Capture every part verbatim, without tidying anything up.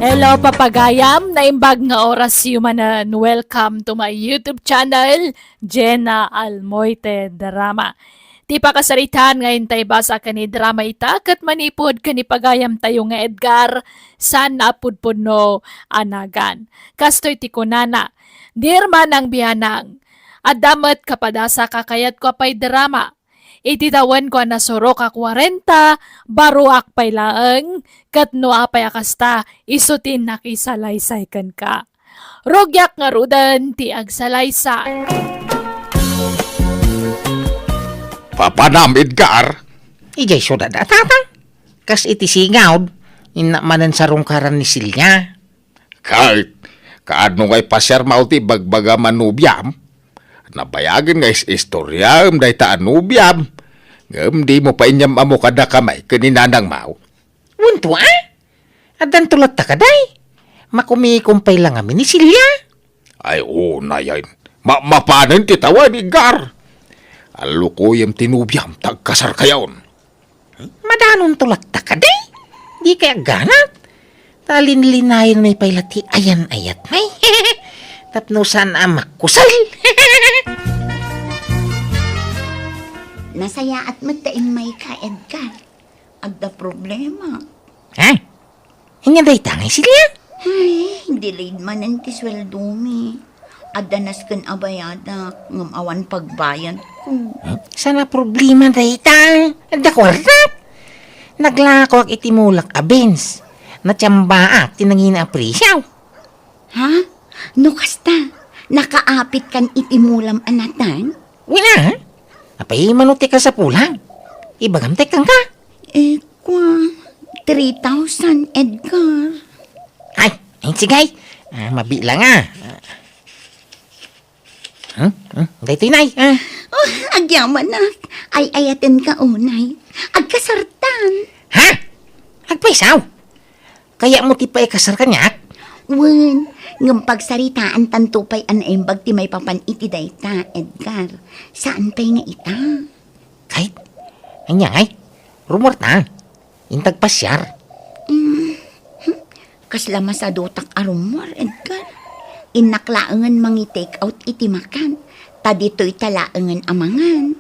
Hello, papagayam! Naimbag nga orasyo manen. Welcome to my YouTube channel, Jenna Almoite Drama. Ti pakasaritaan nga intay basa ken ni drama ita ket manipud ken ni pagayamtayo nga Edgar, saan a pudpudno a nagan. Kastoy ti kunana, "Dear Manang Bianang, adda met kapadasaka kayatko a pay drama. Iti tawenko a nasurok a kuarenta, baruak pay laeng, ket no apay a kasta, isu ti nakisalaysay kenka. Rugiak ngaruden ti agsalaysay." Papanam, Edgar? Idiay siudad a, Tatang. Kas iti singawd, innak manen sarungkaran ni Celia. Ket, kaano nga ipasiarmo ti ibagbagam a nobiam? Nabayagen nga is-istoriam dayta a nobiam, ngem dimo pay inyam-ammo kadakami ken ni nanangmo. Wen, tua? Addanto latta kadi? Makumikom pay la ngamin ni Celia? Ay, unay, ay. Ma-, mapanen ti tawen, Edgar. Allukoyem ti nobiam, ta agkasarkayon. Madanonto latta kadi? Dikay agganat? Ta linlinayenmi pay la ti ayan-ayatmi. Tapno saan a makkusal. Nasayaat met ta immayka, Edgar. Adda problema. Ha? Ania dayta nga, Celia? Ay, delayed manen ti sueldomi. Adda nasken a bayadak, ngem awan pagbayadko. Hmm? Saan a problema dayta? Adda kuartak. Naglakoak iti mulak a Benz. Natiambaak ti nangina a presio. Ha? No kasta, nakaapitkan iti mulam a nateng? Wen a. Apay mano ti kasapulan? Ibagam tay kenka. Eh, kua, three thousand, Edgar. Ay, ay, sige. Ah, mabilang, ah. Hmm? Hmm? Daytoy, Nay, ah. Oh, agyamanak. Ay-ayatenka unay. Agkasartan. Ha? Agpayso? Kayatmo ti paikasar kaniak? Wen, ngem pagsaritaantanto pay a naimbag ti maipapan iti dayta, Edgar. Saan pay nga ita? Kay, ania ngay? Rumorta. Intag pasiar. Mm, hmm. Kasla masadutak a rumor, Edgar. Innak laengen mangi-take out iti makan. Ta ditoyta laengen a mangan.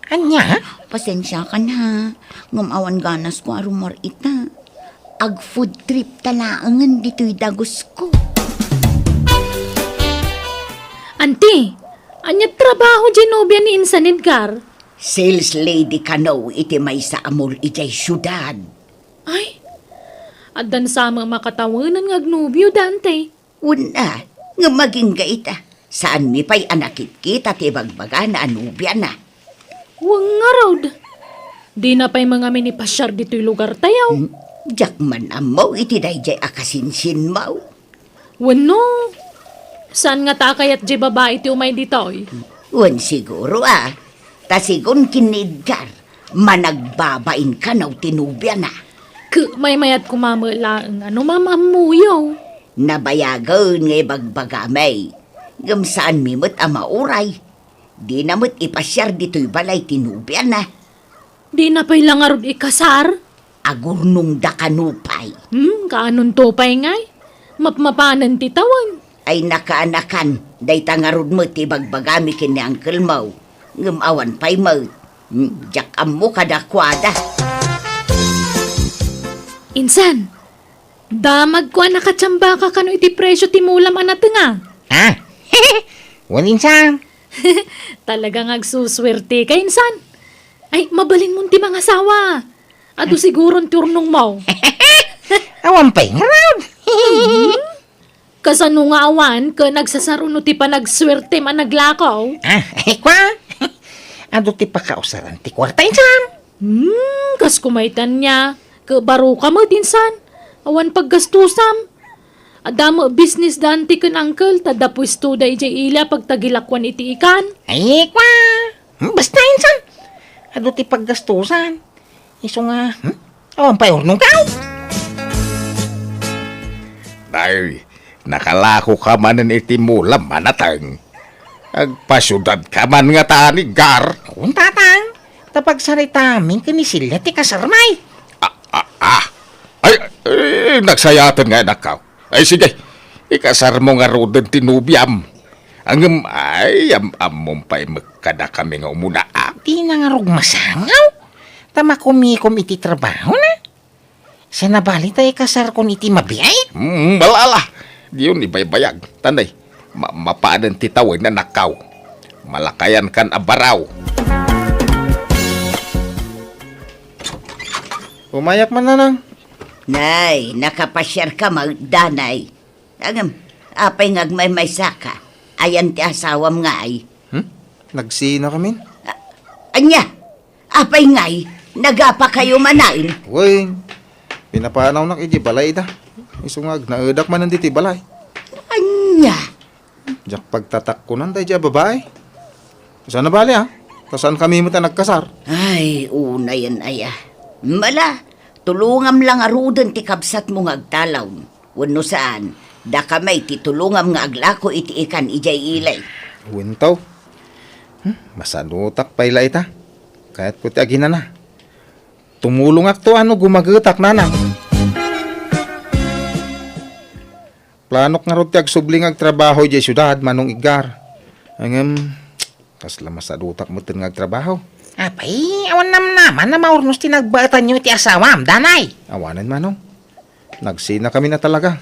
Ania? Pasensiakan ha, ngem awan ganasko a rumor ita. Ag-food trip ta laengen ditoy dagusko. Anti, ania ti trabaho diay nobia ni insan, Edgar? Sales lady kano iti maysa a mall idiay siudad. Ay, addan sa met makatawenan nga agnobio, Dante. Wen a, ngem agingga ita, saanmi pay a nakitkita ti ibagbagana a nobiana. Wen ngarud, dina pay mangamin ipasiar ditoy lugartayo. Hmm, diak man ammo iti daydiay a kasinsinmo. Wenno, saan ngata a kayat diay babai ti umay ditoy? Wen siguro a, ta sigun ken ni Edgar, managbabain kano ti nobiana. Ket maymayat koma met laeng a no maam-ammoyo. Nabayagen nga ibagbagami, ngem saanmi met a mauray. Dina met ipasiar ditoy balay ti nobiana. Dina pay la ngarud ikasar? Agurnongda kano pay. Hmm, kaanonto pay ngay? Mapmapanen ti tawen. Ay, nakaanakan, dayta ngarud met ti ibagbagami ken ni uncle-mo. Ngem awan pay met. Hmm, diak ammo kadakuada. Insan, damagko a nakatiambaka kano iti presio ti mulam a natenga. Ha? Wen, insan. Talaga nga agsusuerteka, insan. Ay, mabalinmon ti mangasawa. Adu siguron ti urnongmo. Awan pay ngarud. Kasano nga awan ken agsasar-o no ti panagsuertem a naglakaw? Ah, ay, kua. Adu ti pakausaran ti kuarta, insan. Hmm, kas kumaytan niya. Ket baroka met, insan. Awan paggastusam. Adda met business da anti ken uncle, ta adda puestoda idiay ili a pagtagilakoan iti ikan. Ay, kua. Hmm, basta, insan. Adu ti paggastusan. Isu nga, hmm? Awan pay urnongko. Nay, nakalakoka manen iti mulam a nateng. Agpasiudadka man ngata, Edgar. Wen, Tatang. Ta pagsaritaami ken ni Celia ti kasarmi. Ah, ah, ah. Ay, ay, nagsayaten nga, anakkaw. Ay, sige, ikasarmo ngaruden ti nobiam. Ngem, ay, am-, ammom pay met kadakami nga umuna, a? Dina ngarud masangaw. Ta makumikom iti trabahona. Saan a bali ta ikasarkon iti mabiit? Hmm, ala, ala. Diyon ibaybayag. Tanay, ma-, mapanen ti tawen, anakkaw. Malakayankan a baraw. Umayak man, nanang. Nay, nakapasiarka met, danay. Ngem, apay nga agmaymaysaka? Ayan ti asawam ngay? Hmm? Nagsinakamin? A-, ania? Apay ngay? Nagapakayo manen? Wen, pinapanawnak iti balay da. Isu nga agnaedak manen ditoy balay. Ania? Diak pagtatakkonan daydiay a babai. Saan a bali, a? Ta saankami met a nagkasar. Ay, unayen aya. Ala, tulongam la ngaruden ti kabsatmo nga agtalon. Wenno saan, dakami ti tulongam nga aglako iti ikan idiay ili. Wen, taw. Hmm, masadutak pay la ita. Kayatko ti aginana. Tumulongakto no gumagetak, nanang. Planok ngarud ti agsubli nga agtrabaho idiay siudad, Manong Edgar. Ngem, kasla masadutak metten nga agtrabaho. Apay, awan namnama a maurnos ti nagbaetanyo iti asawam, danay? Awanen, Manong. Nagsinakamin a talaga.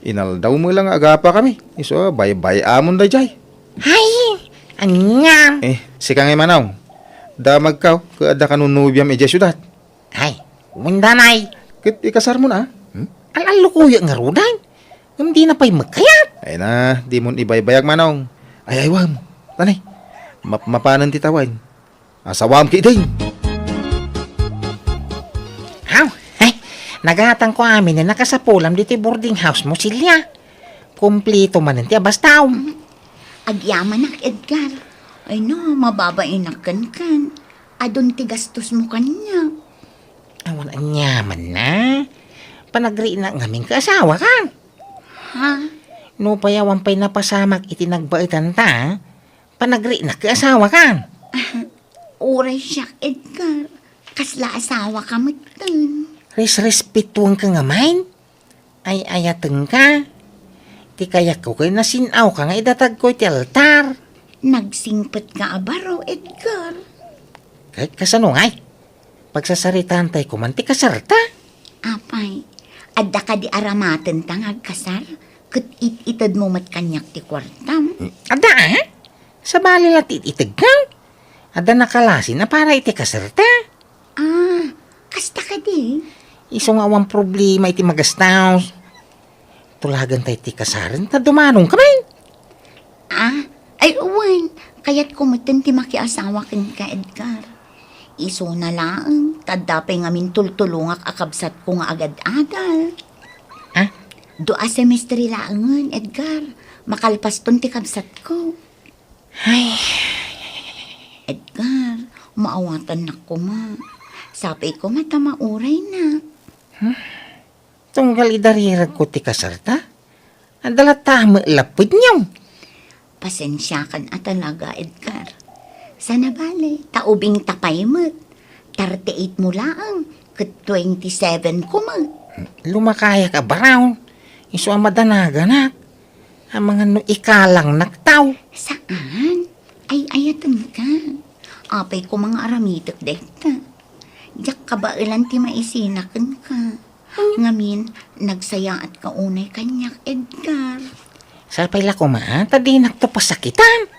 Inaldaw met la nga agapakami. Isu a baybay-amon daydiay. Ay, ania? Eh, sika ngay, Manong. Damagkaw, ket adda kano nobiam idiay siudad. Ay, wen, danay. Ket ikasarmon, a? Hmm? Al-allukoyak ngaruden. Ngem dina pay met kayat. Ay na, dimon ibaybayag, Manong. Ay, ay, wam. Tanay. Map-, mapanen ti tawen. Asawam ketdin. Aw, eh, nagatangko amin a nakasapulam ditoy boarding house mo, Celia. Kumplito manen ti abastaw. Agyamanak, Edgar. Ay no, mababainak kenkan. Adun ti gastos mo kaniak. Awan aniamanna. Panagrinak ngamin ket asawakan. Ha? Nupay awan pay napasamak iti nagbaetanta, panagrinak ket asawakan. Uray siak, Edgar. Kasla asawaka metten. Resrespetuenka ngamin. Ay-ayatenka. Ti kayatko ket nasin-awka nga idatagko iti altar. Nagsingpetka a baro, Edgar. Ket kasano ngay? Pagsasaritaantay koman ti kasarta. Apay, adda kadi aramatenta nga agkasar? Ket it-itedmo met kaniak ti kuartam? Adda, a? Sabali la ti it-itedka. Adda nakalasin a para iti kasarta. Ah, kasta kadi? Isu nga awan problema iti magastos. Tulagentay ti kasaren ta dumanongkamin. Ah, ay, wen, kayatko metten ti makiasawa kenka, Edgar. Isuna laeng, ta adda pay ngamin tultulongak a kabsatko nga agad-adal. Ah? Dua semestre laengen, Edgar. Makalpaston ti kabsatko. Ay. Edgar, maawatannak koma. Sapay koma ta mauraynak. Hmm? Tunggal idariragko ti kasarta? Adda latta met lapedyo. Pasensiakan a talaga, Edgar. Saan a bale, ta ubingta pay met. Thirty-eight mo laeng, ket twenty-seven ko met. Lumakayak a baraw. Isu a madanaganak. Amangan no ikalangnak, taw. Saan? Ay-ayatenka. Apay koma nga aramitek dayta. Diak kabaelan ti maisina kenka. Ngamin, nagsayaatka unay kaniak, Edgar. Sapay la koma, ta dinakto pasakitan.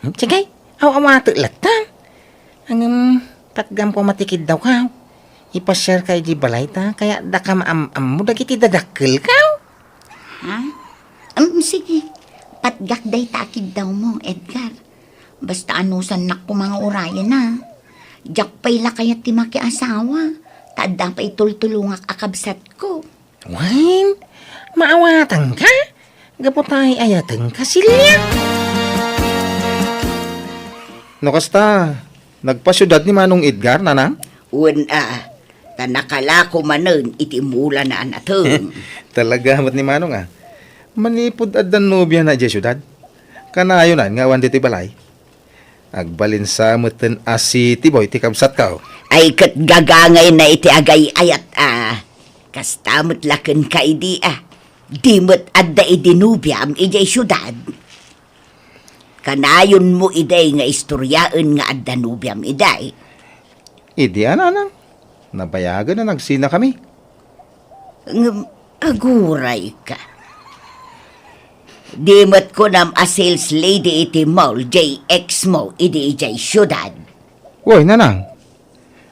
Hmm, sige, aw-awatek latta. Ngem, patgam koma ti kiddawka. Ipasiarka idiay balay ta, kayat daka maam-ammo dagiti dadakkelka. Ha? Em, sige. Patgak dayta a kiddawmo, Edgar. Basta anusannak koma nga urayen, a. Diak pay la kayat ti makiasawa, ta adda pay tultulongak a kabsatko. Wen, maawatanka? Gapu ta ay-ayatenka, Celia. No kasta, nagpasiudad ni Manong Edgar, nanang? Wen a, ta nakalako manen iti mulana a nateng. Talaga met ni Manong, a. Manipud adda nobiana idiay siudad. Kanayonan nga awan ditoy balay. Agbalin sa metten a city boy ti kabsatko. Ay ket gagangayna iti agay-ayat a. Kasta met la kenka idi a, di met adda idi nobiam idiay siudad. Kanayonmo idi nga istoriaen nga adda nobiam idi. Idi a, nanang, nabayagen a nagsinakami. Ngem, agurayka. Di met kunam a sales lady iti mall diay ex mo idi idiay siudad. Wen, nanang.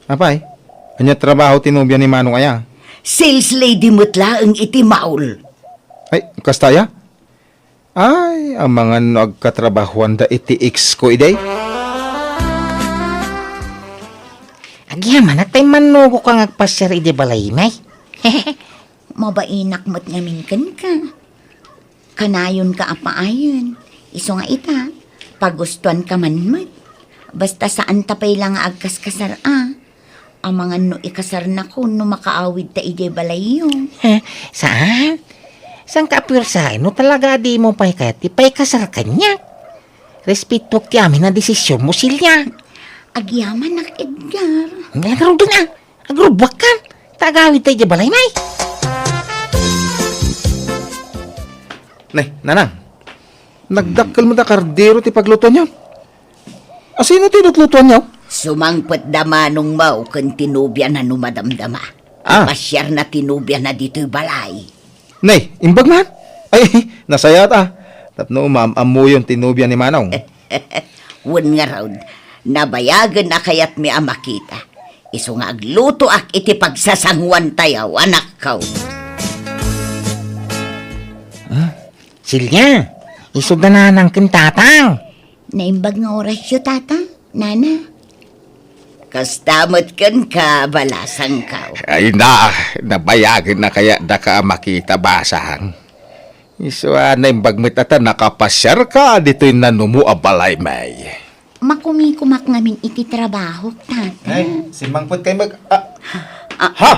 Apay, ania trabaho ti nobia ni Manong aya? Sales lady met laeng iti mall. Ay, kasta aya? Ay, amangan no agkatrabahoanda iti ex ko idi. Agyamanak ta immannugoka nga agpasiar idi balay, May. Mabainak met ngamin kenka. Kanayonka a paayen. Isu nga ita, pagustuanka man met. Basta saan ta pay la nga agkaskasar a. Amangan no ikasarnakon no makaawidta idiay balayyo. He, saan? Saanka a puersaen no talaga a dimo pay kayat ti paikasar kaniak? Respettuak ti amin a desisionmo, Celia. Agyamanak, Edgar. Ngaruden a. Agrubbuakkan. Ta agawidta idiay balay, May. Nay, nanang. Nagdakkel met a kardero ti paglutoanyo. Asino ti lutlutoanyo? Sumangpet da manong mo ken ti nobiana no madamdama. Ah. Pasiarna ti nobiana ditoy balay. Nay, imbag man? Ay, nasayaat a. Tapno maam-ammoyon ti nobia ni Manong. Wen ngarud, nabayagen a kayatmi a makita. Isu nga aglutoak iti pagsasanguantayo, anakko. Ah, Celia, isu da nanang ken tatang. Naimbag nga orasyo, tata, nana. Kasta met kenka, balasangko. Ay na, nabayagen a kayat daka a makita, basang. Isu a naimbag met a ta nakapasiarka ditoy nanumo a balay, May. Makumikumak ngamin iti trabahok, tata. Ay, simmangpet kay mag-, ah, ah, ha?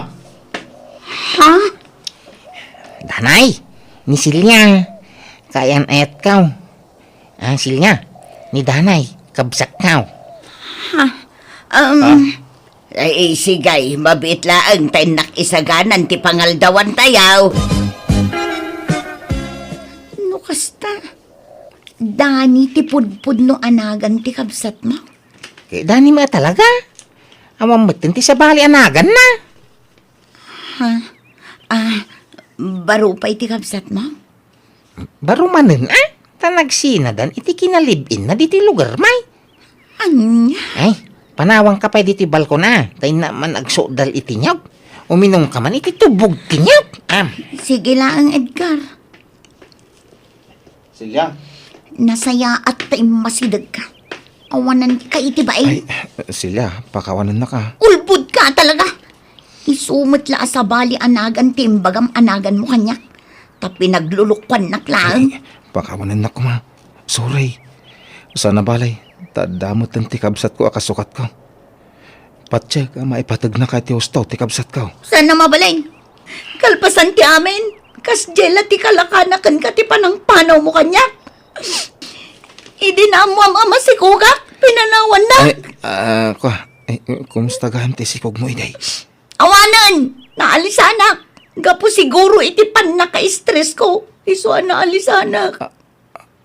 Ha? Danay, ni Celia, kayan-ayatko. Ah, Celia, ni Danay, kabsatko. Ha? Um, ah. Ay, sigay, mabiit laeng ta innak isaganan ti pangaldawantayo. No kasta, Dani ti pudpudno a nagan ti kabsatmo? Ket Dani met a talaga. Awan metten ti sabali a naganna. Ha? Ah, baro pay ti kabsatmo? Baro manen, a? Ta nagsinadan iti kinalib-inna ditoy lugar, May. Ania? Ay, panawanka pay ditoy balkon, a. Ta innak man agsukdal iti niyog. Uminumka man iti tubog ti niyog, a. Sige laeng, Edgar. Celia. Nasayaat ta immasidegka. Awananka iti bain. Ay, Celia, pakawanennaka. Ulbodka talaga. Isu met la a sabali a nagan ti imbagam a naganmo kaniak. Ta pinaglulukuannak laeng. Ay, pakawanennak koma. Sorry. Saan a bale, ta adda metten ti kabsatko a kasukatko. Patiek a maipategnaka iti husto ti kabsatko. Saan a mabalin? Kalpasan ti amin, kasdiay la ti kalakana kenka ti panangpanawmo kaniak. Idi naammoam a masikogak, pinanawannak. Ay, ah, kua, eh, kumusta gayam ti sikogmo idi? Awanen! Naalisanak! Gapu siguro iti pannakaestresko, isu a naalisanak. Ah,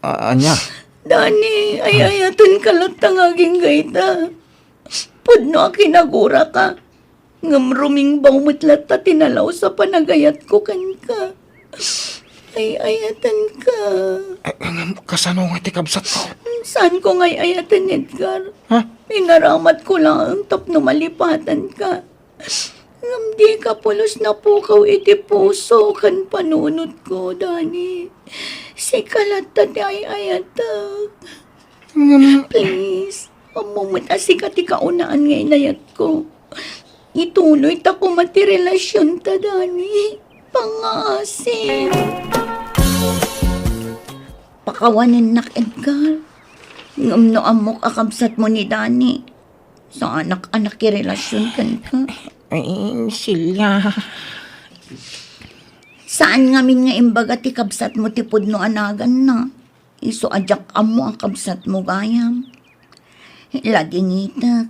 A-, ania? Dani, ay-ayatenka latta nga agingga ita. Pudno a kinaguraka. Ngem rumingbaw met latta ti nalaus a panagayatko kenka. Ay-ayatenka. Eh, ngem kasano nga ti kabsatko? Saanko nga ay-ayaten, Edgar. Ha? Inaramatko laeng tapno malipatanka. Ngem dika pulos napukaw iti puso ken panunotko, Dani. Sika latta ti ay-ayatek. Ngem please, ammo met a sika ti kaunaan nga inayatko. Ituloy ta koma ti relasionta, Dani. Pangngaasim. Pakawanennak, Edgar. Ngem no ammok a kabsatmo ni Dani, saanak a nakirelasion kenka. Ay, Celia. Saan ngamin nga imbaga ti kabsatmo ti pudno a naganna? Isu a diak ammo a kabsatmo gayam. Ladingitek,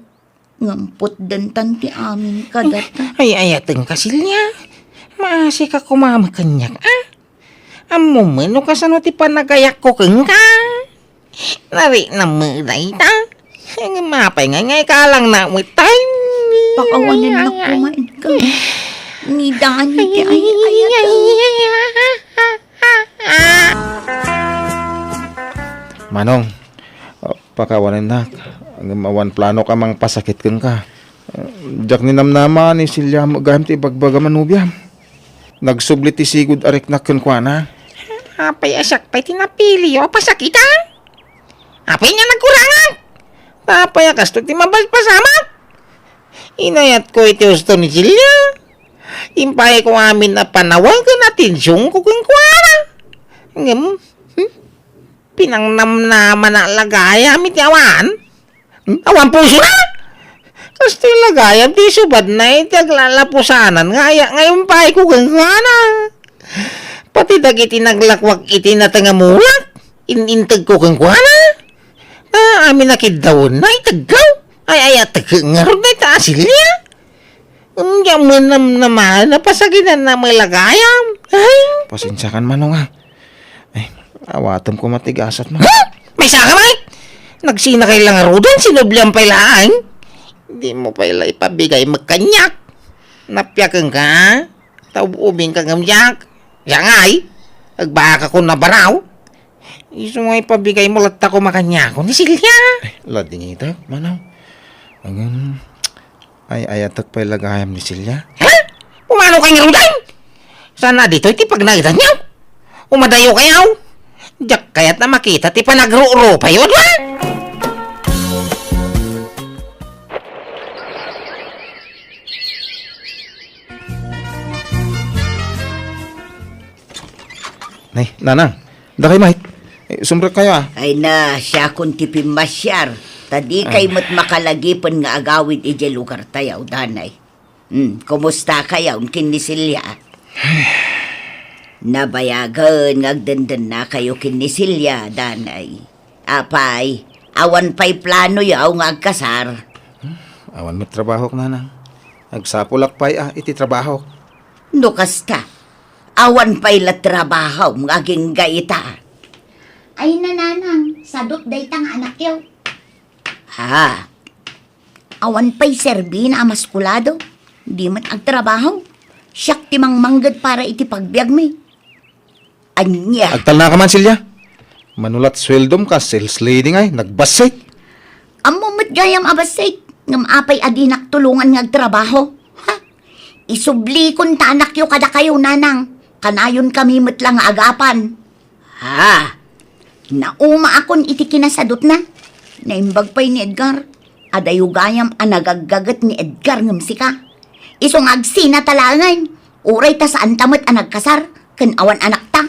ngem putdentan ti amin kadata. Ay, ayatenka, Celia. Maasika koma met kaniak, a? Ammom met no kasano ti panagayakko kenka? Nariknam met dayta. Ngem apay ngay nga ikalangnak met tay? Pakawanennak koma inka. Ni Dani ti ay-ayatek. Manong, pakawanennak. Ngem awan planok a mangpasakit kenka. Diak ninamnama ni Celia met gayam ti ibagbagam a nobiam. Nagsubli ti sigud a riknak kenkuana. Apay a siak pay ti napiliyo a pasakitan? Apay nga nagkurangak? Apay a kastoy ti mabalpasamak? Inayatko iti husto ni Celia. Impayko amin a panawen ken atensionko kenkuana. Ngem, hmm? Pinangnamnamana la gayam iti awan? Hmm? Awan pusona? Kastoy la gayam ti isubadna iti aglalapusanan nga aya nga impayko kenkuana. Pati dagiti naglakwak iti nateng a mulak, in-integko kenkuana. Amin a kiddawenna, itegko. Ay, ayatek ngarud dayta a Celia. Ngem namnama, napasakitanna met la gayam. Ay. Pasensiakan, Manong, a. Ay, awatem koma ti gasatmo. Ha? Maysaka met? Nagsinakay la ngaruden, sinubliam pay laeng. Dimo pay la ipabigay met kaniak. Napiakenka, a? Ta ub-ubingka ngem diak. Siak ngay, agbaakakon a baraw. Isu nga ipabigaymo latta koma kaniak ni Celia. Ay, ladingitek, Manong. Ngem, ay-ayatek pay la gayam ni Celia. Ha? Umanokay ngaruden? Saan a ditoy ti pagnaetanyo? Umadayokay. Diak kayat a makita ti panagrurupayo, a? Nay, Nanang, dakay met. Eh, sumrekkayo, a. Ay na, siakon ti pimmasiar. Ta dikay met makalagipen nga agawid idiay lugartayo, danay. Hmm, kumustakayo ken ni Celia? Nabayagen nga agdendennakayo ken ni Celia, danay. Apay, awan pay planoyo nga agkasar? Hmm, awan met trabahok, Nanang. Agsapulak pay a iti trabahok. No kasta, awan pay la trabahom nga agingga ita. Ay, Nanang, sadut dayta nga anakyo. Ha? Awan pay serbina a maskulado. Di met agtrabaho. Siak ti mangmangged para iti pagbiagmi. Ania? Agtalnaka man, Celia. Mano la't sueldom kas sales lady ngay, nagbassit. Ammom met gayam a bassit, ngem apay a dinak tulongan nga agtrabaho? Ha? Isublikon ta anakyo kadakayo, Nanang. Kanayonkami met la nga agapan. Ha? Naumaakon iti kinasadutna. Naimbag pay ni Edgar. Adayo gayam a nagaggaget ni Edgar ngem sika. Isu nga agsinata laengen. Uray ta saanta met a nagkasar ken awan anakta.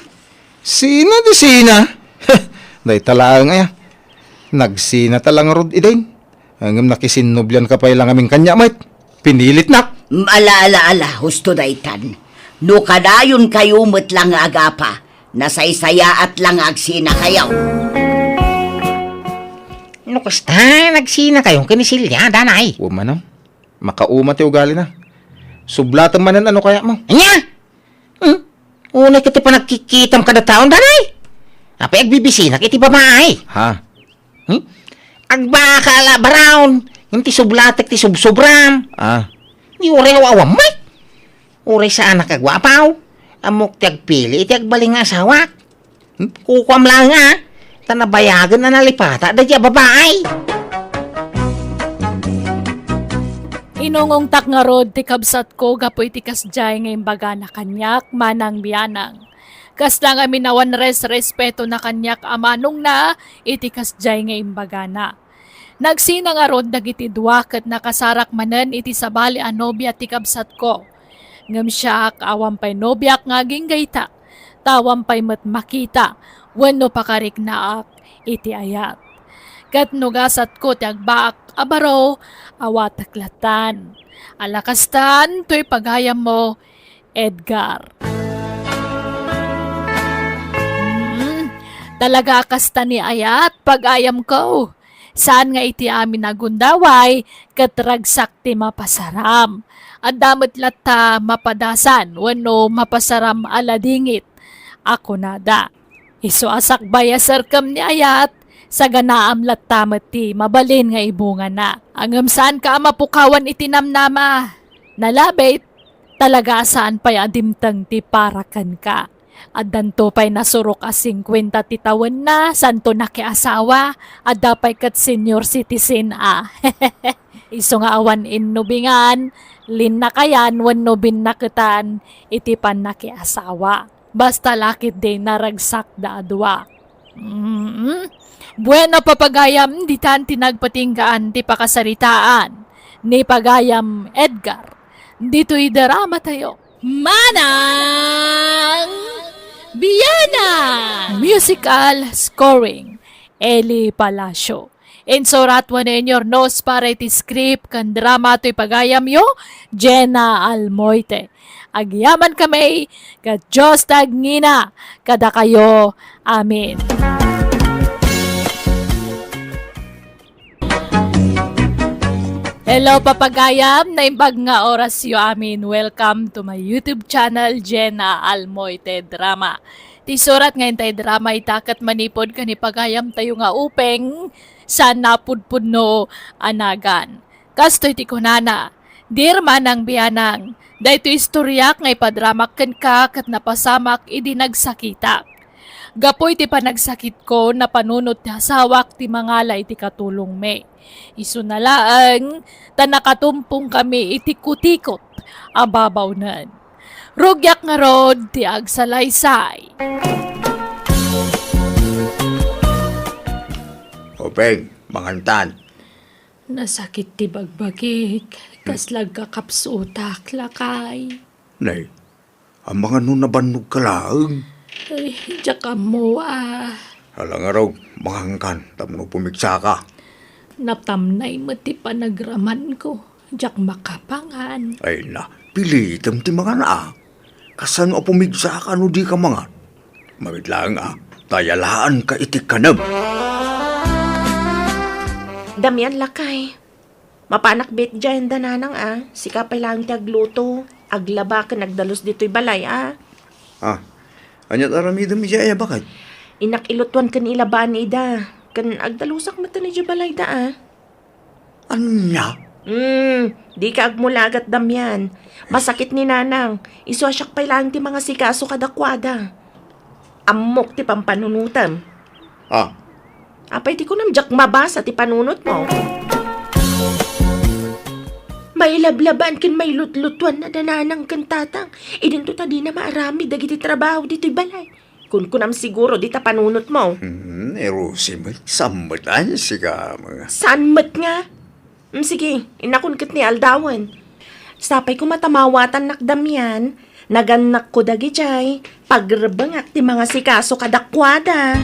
Sina ti sina? Dayta laeng aya. Nagsinata la ngarud idin. Ngem nakisinnublianka pay la ngamin kaniak met. Pinilitnak. Mm, ala, ala, ala, husto daytan. No kadayonkayo met la nga agapa, nasaysayaat la nga agsinakayo. No kasta, nagsinakayo ken ni Celia, danay. Wen, Manong. Makauma ti ugalina. Sublatem manen a no kayatmo. Ania? Hmm? Unay ket ti panagkikitam kada taon, danay. Apay agbibisinak iti babai? Ha? Hmm? Agbaka la, Baron. Ngem ti sublatek ti subsubram. Ah. Di uray aw-awam met. Uray saanak a guapaw. Ammok ti agpili iti agbalin nga asawak. Hmm? Kukuam laeng a, ta nabayagen a nalipata daydi a babai. Inungongtak ngarud ti kabsatko gapu iti kasdiay nga imbagana kaniak, Manang Bianang. Kasta ngamin a awan res-respetona kaniak a manongna iti kasdiay nga imbagana. Nagsina ngarud dagiti dua ket nakasarak manen iti sabali a nobia ti kabsatko. Ngem siak, awan pay nobiak nga agingga ita, ta awan pay met makita wenno pakariknaak iti ayat. Ket no gasatko ti agbaak a baro, awatek lattan. Ala kastan toy pagayammo, Edgar. Mm, talaga a kasta ni ayat, pagayamko. Saan nga iti amin a gundaway ket ragsak ti mapasaram. Adda met latta mapadasan wenno mapasaram a ladingit a kunada. Isu a sakbay a serkem ni ayat, saganaam latta met ti mabalin nga ibungana. Ngem saanka a mapukawan iti namnama. Nalabit, talaga a saan pay a dimteng ti para kenka. Addanto pay nasurok a singkuenta ti tawenna, santo nakiasawa, adda pay ket senior citizen a. Isu nga awan innubingan, linnakayan wenno binnaketan iti pannakiasawa. Basta la ketdi naragsak da a dua. Mm. Bueno, papagayam, ditan ti nagpatinggaan ti pakasaritaan ni Pagayam Edgar. Ditoy drama tayo. Manang Bianang! Musical scoring, Eli Palacio. Insurat wenno inyurnos para iti script ken drama toy pagayamyo, Jenna Almoite. Agyaman kami, ket Dios ti agngina kadakayo. Amen. Hello, papagayam! Naimbag nga orasyo amin. Welcome to my YouTube channel, Jenna Almoite Drama. Ti surat nga intay drama ita ket manipud ken ni pagayam tayo nga Upeng, saan napudpudno a nagan. Kastoy ti kunana, "Dear Manang Bianang, daytoy istoriak nga ipadramak kenka ket napasamak idi nagsakitak. Gapu iti panagsakitko, napanunot ti asawak ti mangala iti katulongmi. Isuna laeng ta nakatumpong kami iti kutikot a babawnen. Rugiak ngarud ti agsalaysay." Upeng, mangantan. Nasakit ti bagbagik, kasla agkakapsutak, lakay. Nay, amangan no nabannogka laeng. Ay, diak ammo a. Ala ngarud, mangankan, tapno pumigsaka. Natamnay met ti panagramanko, diak makapangan. Ay na, pilitem ti mangan a. Kasano a pumigsaka no dika mangan? Mamit laeng a, ta yalaanka iti kanem. Damian, lakay. Mapanak bet diay da nanang a, sika pay laeng ti agluto, aglaba ken agdalus ditoy balay a. Ah, aniat aramidem idiay a, baket? Innak ilutuan ken ilabaan ida, ken agdalusak met idiay balayda a. Ania? Hmm, dika agmulagat, Damian. Masakit ni nanang, isu a siak pay laeng ti mangasikaso kadakuada. Ammok ti pampanunotem. Ah. Apay ti kunam, diak mabasa ti panunotmo? Mailablabaan ken mailutlutuan a da nanang ken tatang. Idinto ta dina maaramid dagiti trabaho ditoy balay. Kunkunam siguro dita panunotmo. Hmm, ni Rosie met, saan met a sika, mga. Saan met nga? Hmm, sige, innakon ket ni aldawen. Sapay koma ta mawatannak Damian, nagannakko dagidiay, pagrebengak ti mangasikaso kadakuada.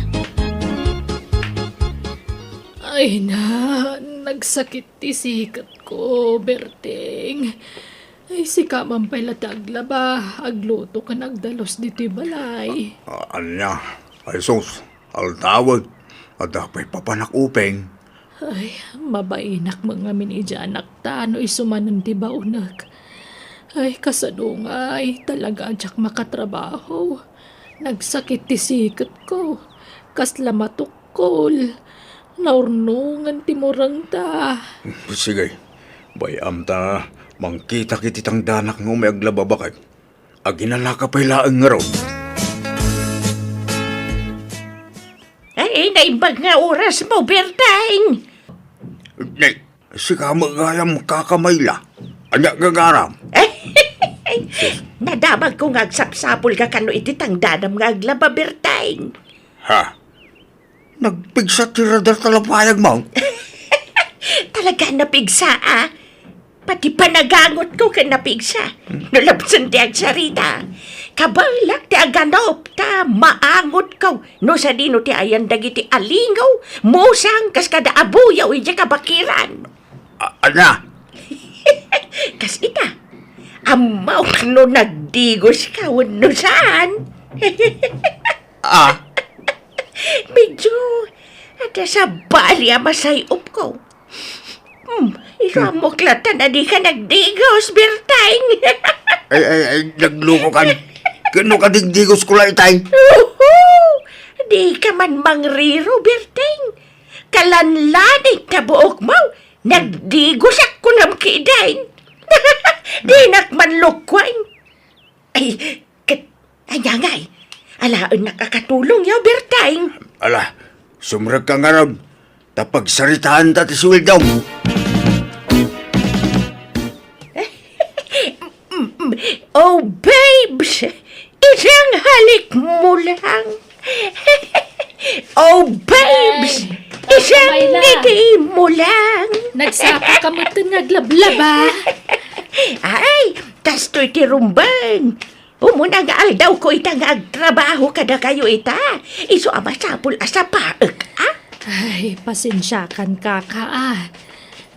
Ay na, nagsakit ti siketko, Berting. Ay, sika man pay la ti aglaba, agluto ken agdalus ditoy balay. A-, ania? Ay sus, aldawen, adda pay papanak Upeng. Ay, mabainak met ngamin idiay anakta no isu manen ti baonek. Ay, kasano ngay, talaga a diak makatrabaho. Nagsakit ti siketko. Kasla matuk- Kol, naurnongen ti murengta. Sige, bay-am ta mangkitak iti tangdanak nga umay aglaba, baket. Aginanaka pay laeng ngarud. Ay, naimbag nga orasmo, Bertang! Nay, sika met gayam, Kaka Mayla. Ania gagaram? Nadamagko nga agsapsapulka kano iti tangdanam nga aglaba, Bertang. Ha? Nagpigsa ti radar ta lapayagmo? Talaga napigsa, a? Pati panagangotko ken napigsa. No labsen ti agsarita. Kabaelak ti aganop ta maangotko no sadino ti ayan dagiti alingaw, musang, kas kada abuyaw idiay kabakiran. A-, ania? Kas ita, ammok no nagdigoska wenno saan. Ah? Medyo Adda sabali a masay-opko. Hmm, isu ammok latta a dika nagdigos, Berteng. Ay, ay, ay, naglukokan. Ket no kadigdigosko la itay? Uhu! Dika man mangriro, Berteng. Kalanlaning ta buokmo, nagdigosak kunam ketdin. Dinak man lukuan. Ay, ket, ania ngay? Alaennak a katulongyo, Berteng. Ala, sumrekka ngarud, ta pagsaritaanta ti suweldom. Oh, babes! Isu nga halik mo lang. Oh, babes! Ay, isu nga Myla. Ngiti mo lang. Nagsaka ka met nga aglablaba. Ay, kastoy ti rumbeng. Umuna nga aldawko ita nga agtrabaho kadakayo ita. Isu a masapul a sapaek, a? Ay, pasensiakan, kaka, a.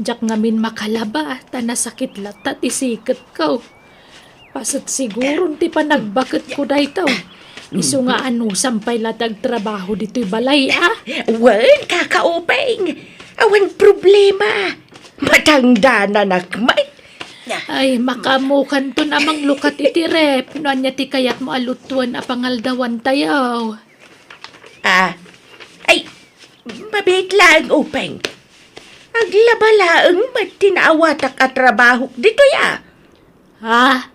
Diak ngamin makalaba, ta nasakit latta ti siketko. Paset siguron ti panagbaketko daytoy. Isu nga anusam pay la ti agtrabaho ditoy balay, a? Wen, kaka Openg. Awan problema. Matangdananak met. Ay, makaammokanton a manglukat iti ref no ania ti kayatmo a lutuen a pangaldawantayo. Ah, ay, mabiit laeng, Openg. Aglaba laeng met ti naawatak a trabahok ditoy, a. Ha?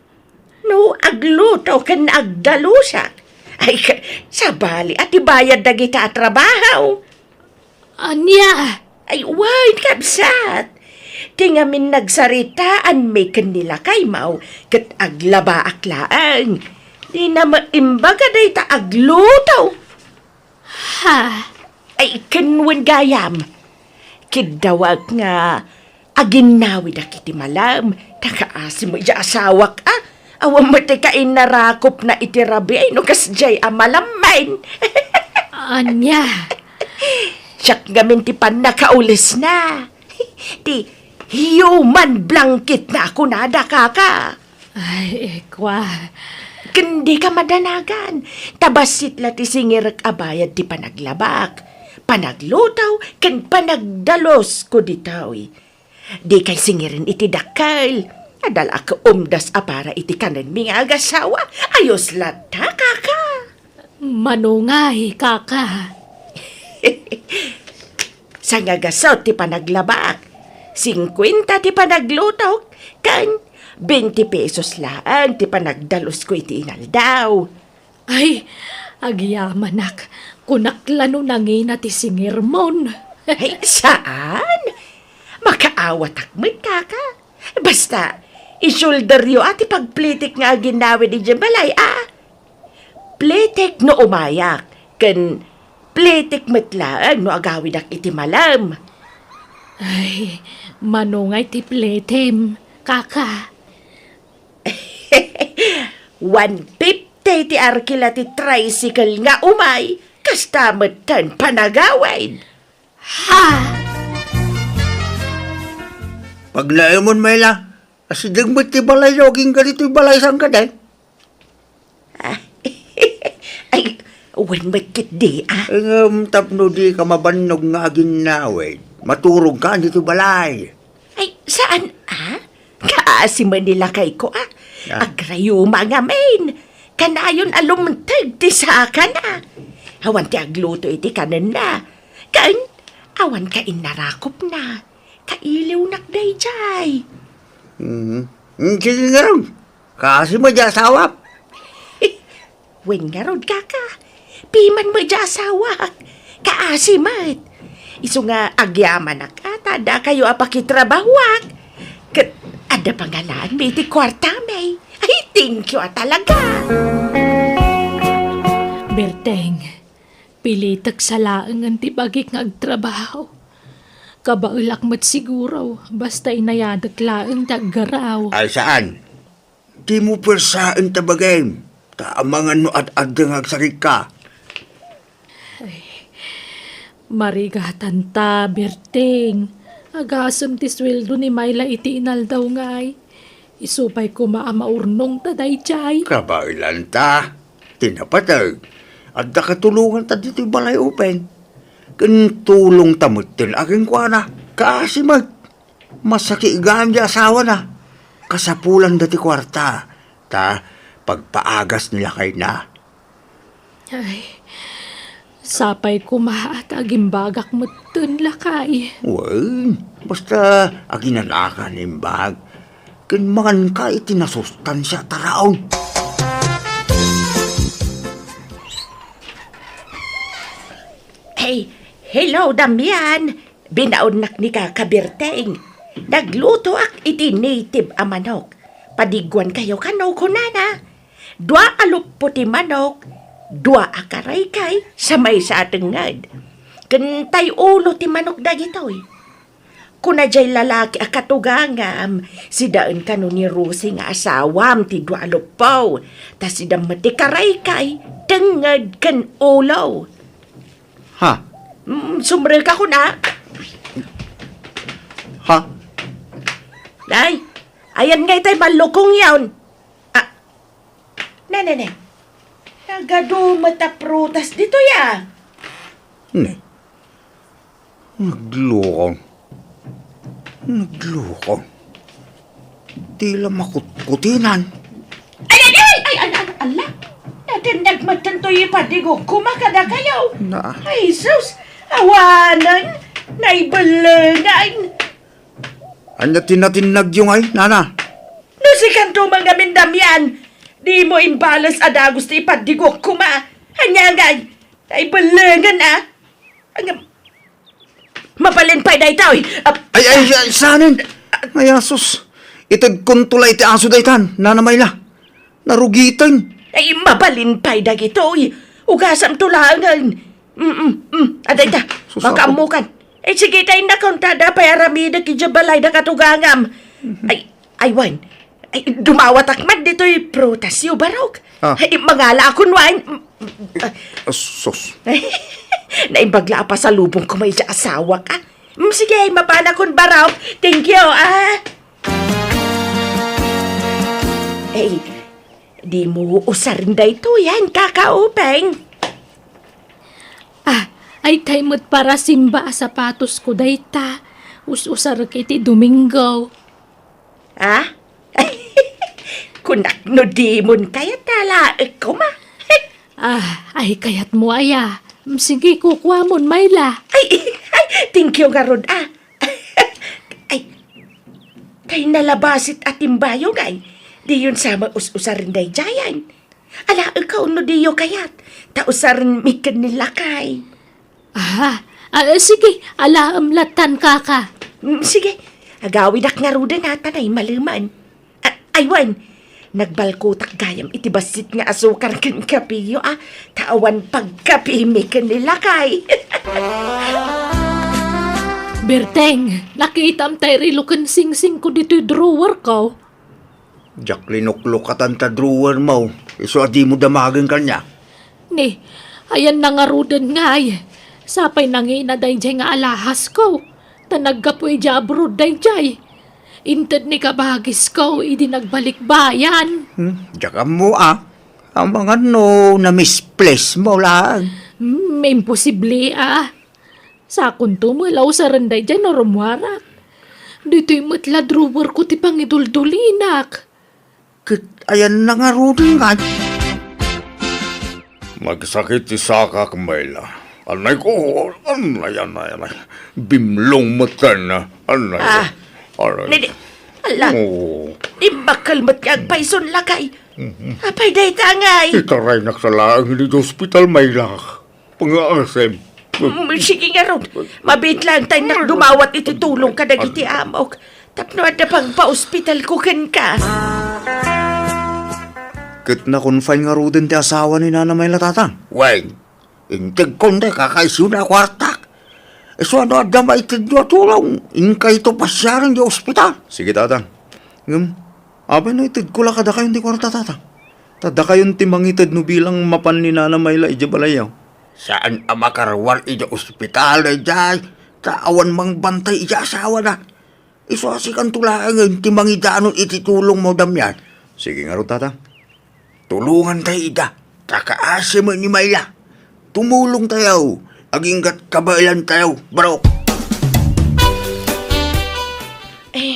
No agluto ken agdalusak, ay, sabali a ti bayad dagita a trabaho. Ania? Ay, wen, kabsat. Ti ngamin nagsaritaanmi ken ni lakaymo, ket aglabaak laeng. Dina met imbaga dayta agluto. Ha? Ay, ken wen gayam. Kiddawak nga aginnawidak iti malem, ta kaasi met diay asawak, a. Awan met ti kainnarakopna iti rabii no kasdiay a malemmen. Ania? Siak ngamin ti pannakaulesna. Ti human blanketna a kunada, kaka. Ay, ikwa. Ken dika madanagan, ta bassit la ti singirek a bayad ti panaglabak, panagluto, ken panagdalusko ditoy. Dikay singiren iti dakkel. Adda la a kaumdas a para iti kanenmi nga agasawa. Ayos latta, kaka. Manungay, kaka. Sangagasut ti panaglabak, singkuenta ti panaglutok, ken benti pesos laeng ti panagdalusko iti inaldaw. Ay, agyamanak, kunak la no nangina ti singirmon. Ay, saan? Makaawatak met, kaka. Basta, isulderyo a ti pagplitek nga aginawid idiay balay, a. Plitek no umayak, ken plitek met laeng no agawidak iti malem. Ay, manungay ti plitem, kaka? One fifty ti arkila ti tricycle nga umay, kasta metten panagawid. Ha? Pagnaemon, Myla, asideg met ti balayyo agingga ditoy balay sangkadi. Ay, wen met ketdi, a. Ngem tapno dika mabannog nga aginnawid, maturogka ditoy balay. Ay, saan, a? Kaasi met ni lakayko, a. Ah. Agrayuma ngamin. Kanayon a lumteg ti sakana. Awan ti agluto iti kanenna. Ken, awan kainnarakopna. Kailiwnak daydiay. Mhm. Mm, sige ngarud. Kaasi met diay asawak. Wen ngarud, kaka. Piman met diay asawak. Kaasi met. Isu nga agyamanak a ta addakayo a pakitrabahoak. Ket adda pangalaanmi iti kuartami. Ay, thank you a talaga. Berteng, pilitek sa laengen ti bagik nga agtrabaho. Kabaelak met siguro, basta inayadek laeng ti aggaraw. Ay, saan? Dimo puersaen ta bagim, ta amangan no ad-adda nga agsarikka. Ay, marigatanta, Berteng. Agasem ti sueldo ni Myla iti inaldaw ngay. Isu pay koma a maurnongta daydiay. Kabaelanta. Ti napateg, adda katulonganta ditoy balay, Openg. Ken tulongta metten a kenkuana. Kaasi met, masakit gayam ti asawana. Kasapulanda ti kuarta, ta pagpaagas ni lakayna. Ay, sapay koma ta agimbagak metten, lakay. Wen, basta aginanaka naimbag. Ken manganka iti nasustansia a taraon. Hey, hello, Damian. Binaonnak ni Kaka Berteng. Naglutoak iti native a manok. Padiguankayo kano, kunana. Dua a luppo ti manok, dua a karaykay, sa maysa a tengnged. Ken tay ulo ti manok dagitoy. Kuna jay lalaki a katugangam, sidaen kano ni Rosie nga asawam ti dua a luppo, ta sida met ti karaykay, tengnged, ken ulo. Ha? Mm, sumrek ako na. Ha? Ay, ayan nga itay mallukongyon. Ah, ne, ne, ne. Nagadu met a prutas ditoy, a. Ne. Naglukong. Naglukong. Tila makutkutinan. Ay, ay, ay, ay, ay, ala. Natindagmat tanto ipadigok koma kadakayo. Na. Ay, sus. Awanen. Naibelengan. Anya ti natinnagyo ngay, nana? No sikanto man ngamin, Damian, dimo imbales a dagus ti ipadigok koma. Anya ngay? Naibelengan, a. Ang, mabalin pay daytoy. Ap-, Ay, ay, ay, sanen? Ay, asus. Itedkonto la iti aso daytan, Nana Mayla. Narugiten. Ay, mabalin pay dagitoy. Ugasamto laengen. Mm, mm, mm. Adayta, Sus, makaammokan. Ay, sige, tay nakuntada pay aramidek idiay balayda katugangam. Mhm. Ay, ay, wen. Ay, dumawatak man ditoy prutasyo, barok. Ah. Ay, mangala akon wen. Ah, sus. Naimbag la a pasalubong ko may asawak, a. Mm, sige, mapanakon, barok. Thank you, a. Ay, dimo usaren daytoy, a, Kaka Upeng. Ah, ay tay met parasimba a sapatosko dayta. Us-usarek iti Domingo. Ah? Kunak no dimon kayat a laeng koma. Ah, ay kayatmo aya. Sige, kukuamon, Mayla. Ay, ay, thank you ngarud, a. Ay, tay nalabasit a timbayo ngay. Diyon sa met us-usaren daydiayen. Alaekon no diyo kayat, ta usarenmi ken ni lakay. Ah, ah, sige, alaem lattan, kaka. Mm, sige, agawidak ngaruden a ta naimaleman. A-, ay wen, nagbalkotak gayam iti bassit nga asukar ken kapeyo, a, ta awan pagkapemi ken ni lakay. Berteng, nakitam tay relo ken singsingko ditoy drawerko. Diak linuklokatan ta drawermo, isu a dimo damagen kaniak. Ni, ayanna ngaruden ngay. Sapay nangina daydiay nga alahasko, ta naggapu idiay abroad daydiay. Inted ni kabagisko idi nagbalikbayan. Hmm, diak ammo, a. Amangan no na-misplace mo lang. Hmm, imposible, a. Sakonto met la usaren daydiay no rummuarak. Ditoy met la drawerko ti pangiduldulinak. Ket ayanna ngaruden ngay. Magsakit ti sakak, Mayla. Anay ko, anay, anay, anay. Bimlong met ken, anay. Ah, anay. Nini, ala. Oo. Imbakkel met nga agpayson, lakay. Mhm. Apay dayta ngay? Itaraynak sa laeng iti ospital, Mayla. Pangaasem. Mm, sige ngarud. Mabiit lang tay nak dumawat iti tulong kadagiti amok. Tapno adda pagpaospitalko kenka. Ket na-confine ngaruden ti asawa ni Nana Mayla, Tatang? Wen, integkon dayta kakaisuna a kuartak. Isu a no adda maitedyo a tulong, inkayto pasiaren idiay ospital. Sige, Tatang. Ngem, apay no itedko la kadakayon ti kuarta, Tatang? Ta dakayon ti mangited no bilang mapan ni Nana Mayla idiay balayyo. Saan a makaruar idiay ospital daydiay, ta awan mangbantay idiay asawana. Isu a sikanto laengen ti mangidanon iti tulongmo, Damian. Sige ngarud, Tatang. Tulongantay ida, ta kaasi met ni Mayla. Tumulongtayo, Aginggat kabaelan kayo, barok. Eh,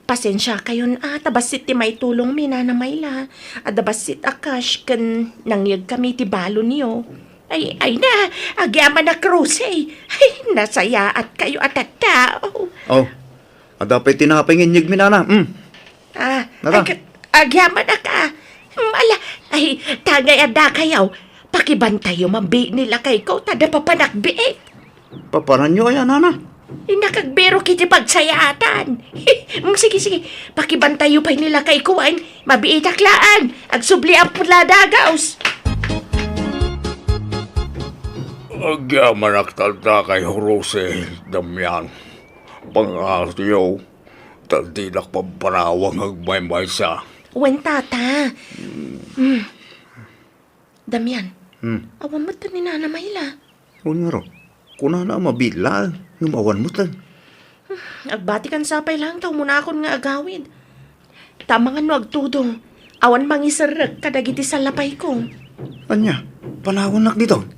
pasensiakayon a, ta bassit ti maitulongmi, Nana Mayla. Adda bassit a cash ken nangyegkami ti balonyo. Ay, ay na, agyamanak, Rose. Ay, nasayaatkayo a tattao. Oh, adda pay tinapay nga inyegmi, Nana. Mm. Ah, Nana. Ag-, agyamanak a. Mm, ala, ay, tangay adda kayo. Pakibantayyo man bi ni lakayko, ta adda papanak biit. Papananyo aya, Nana? Innak agbirok iti pagsayaatan. Mm, sige, sige. Pakibantayyo pay ni lakayko, ay. Mabiitak laeng. Agsubliak pay la dagaus. Agyamanak tatta kay Rose, Damian. Pangasiyo, ta dinak pampanawang agmaymaysa. Wen, tata. Mm. Damian, Hmm. awan met ni Nana Mayla. Wen ngarud, kunana a mabiit laeng, ngem awan met. Agbatikan sapay laeng ta umunakon nga agawid. Ta amangan no agtudong, awan mangiserrek kadagiti salapayko. Ania, panawannak ditoy?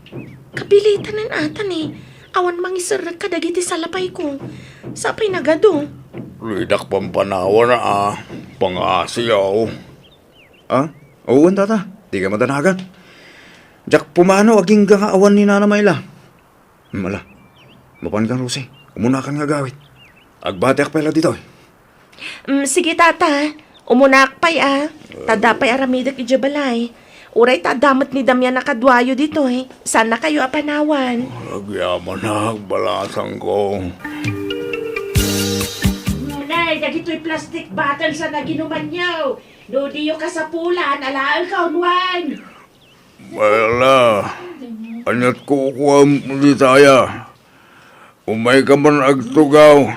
Kapilitanen ata ni, awan mangiserrek kadagiti salapayko. Sapay nagadu. Dinak pampanawan a, pangasiyo. Ah? Wen, tata. Dika madanagan. Diak pumanaw agingga nga awan ni Nana Mayla. Hmm, ala. Mapanka, Rose. Umunakan nga agawid. Agbatiak pay la ditoy. Mm, sige, tata. Umunaak pay, a. Ta adda pay aramidek idiay balay. Uray ta adda met ni Damian a kaduayo ditoy. Saannakayo a panawan. Agyamanak, balasangko. Ngunay, dagitoy plastic bottles a naginumanyo. No diyo kasapulan, alaenkayon. Mayla, ania't kukuam dita aya? Umayka man agtugaw.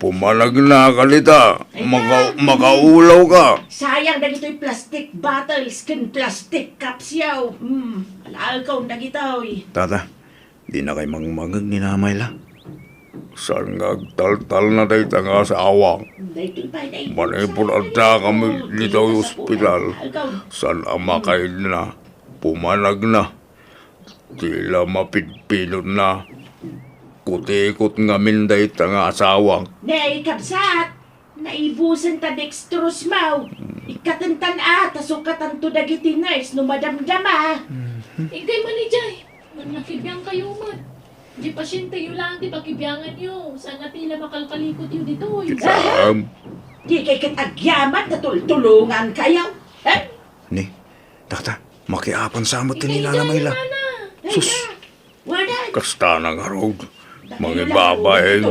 Pumanagnaka dita. Maka-, makaulawka. Sayang dagitoy plastic bottles ken plastic cups yaw. Hmm, alaenkayon dagitoy. Tata, dinakay mangmangeg ni Nana Mayla. Saan nga agtaltalna dayta nga asawak? Manipud addakami ditoy ospital, saan a makaidna, pumanagna. Ti la mapidpidotna, kutikot ngamin dayta nga asawak. Ne, kabsat, naibusen ta dextrose maw. Ikkatentan a, ta sukatanto dagiti nurse no madamdama. Inkay man idiay, mannakibiangkayo met. Diay pasienteyo laeng ti pakibianganyo, saan a ti la makalkalikotyo ditoy. Ti saan? Dikay ket agyaman ta tultulongankayo. Eh? Ni, tata, makiapan sa met ni Nana Mayla. Sus, kasta na ngarud, mangibabain.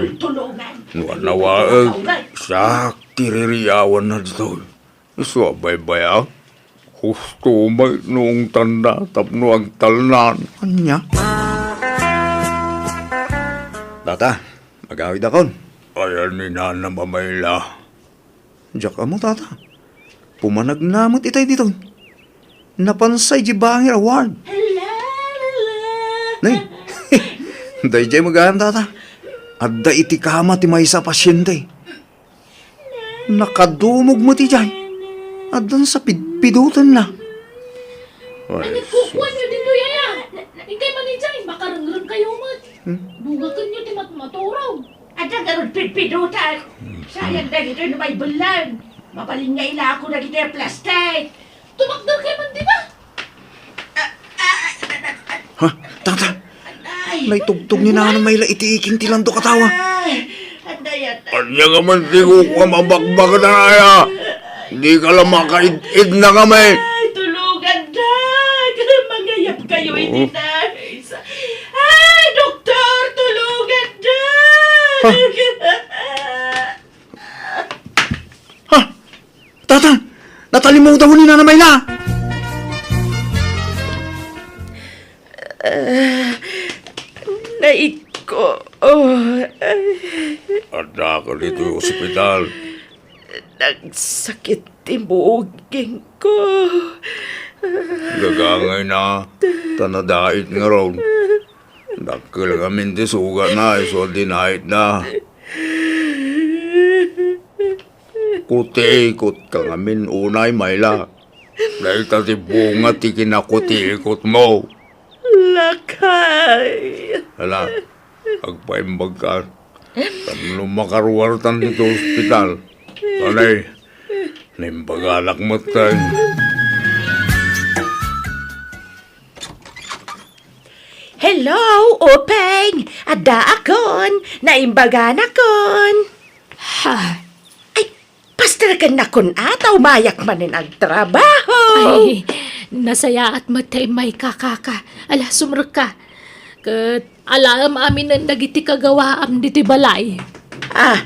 No anawaek, siak ti ririawanna ditoy. Isu a baybay-ak, husto met no ungtanna tapno agtalnan. Ania? Tata, agawidakon. Ayan ni Nana Mayla. Diak ammo, tata. Pumanagna met itay ditoy. Napansay di bangir a ward. Nay, daydiay met gayam, tata. Adda iti kama ti maysa a pasiente. Nakadumog met idiay. Addan sa pidpidotenna. Ay, sus. Ania kukuanyo ditoy aya? Inkay man idiay, makarengrengkayo met. Hmm? Dugakenyo ti matmaturog. Adda ngarud pidpidotan. Sayang dagitoy no maibellan. Mabalin nga ilako dagitoy a plastic. Tumakderkay man dita. Ha? Tata! Ay. Naitugtog ni Nana Mayla iti iking ti landok a tawa. Ay. Anday, anday. Ania ngamin ti kukuam a bakbaknay aya? Dika la makaid-id na kami. Ay, tulongan, Dag. Mangayabkayo iti nurse. Ay, doktor, tulongan, Dag. Ha? Ha? Tata, natalimudaw ni Nana Mayla. Ah, naitko. Oh, ah. Adda ka ditoy ospital. Nagsakit ti bugingko. Gagangayna, ta nadait ngarud. Dakkel ngamin ti sugatna isu a dinait na. Kutikot ka ngamin unay, Mayla. Dayta ti bunga ti kinakutikotmo. Lakay. Hala, agpaimbagka. Tapno makaruartan ditoy ospital. Kanay, naimbaganak metten. Hello, Openg! Addaakon! Naimbaganakon! Ha? Ay, pasterkennakon a, ta umayak manen agtrabaho! Ay, nasayaat met ta immayka, kaka. Ala, sumrekka. Ket alaem aminen dagiti kagawaam ditoy balay. Ah,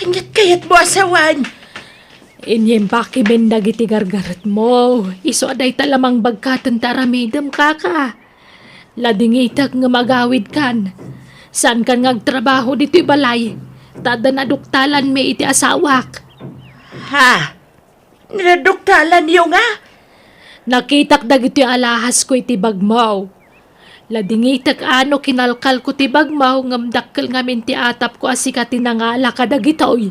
aniat kayatmo a sawen? Inyembakimin dagiti gargaretmo. Isu a dayta la mangbagkaten ta aramidem, kaka. Ladingitek ngem agawidkan. Saankan nga agtrabaho ditoy balay, ta adda naduktalanmi iti asawak. Ha? Naduktalanyo nga? Nakitak dagitoy alahasko iti bagmo. Ladingitek a no kinalkalko ti bagmo ngem dakkel ngamin ti atapko a sika ti nangala kadagitoy.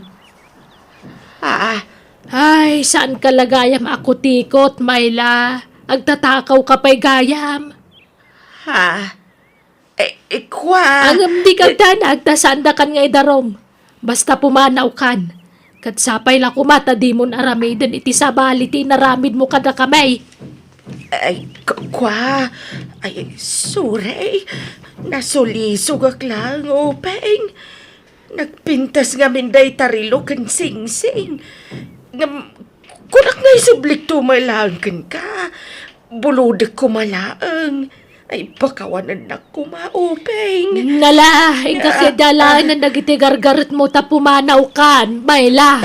Ah, Ay, saanka la gayam a kutikot, Myla. Agtatakawka pay gayam. Ha? Eh, eh, kwa. Ngem dika agdanag ta saandakan nga idarum. Basta pumanawkan. Ket sapay la koma ta dimon aramiden iti sabali ti inaramidmo kadakami. Ay, k-, kwa. Ay, sorry. Nasulisogak laeng, Openg. Nagpintas ngamin dayta relo ken singsing. Ngem, kunak nga isublikto met laeng kenka. Bulodek koma laeng. Ay, pakawanennak koma, Openg. Nala, inka Ah, kidalaen ah. Dagiti gargaretmo ta pumanawkan, Myla.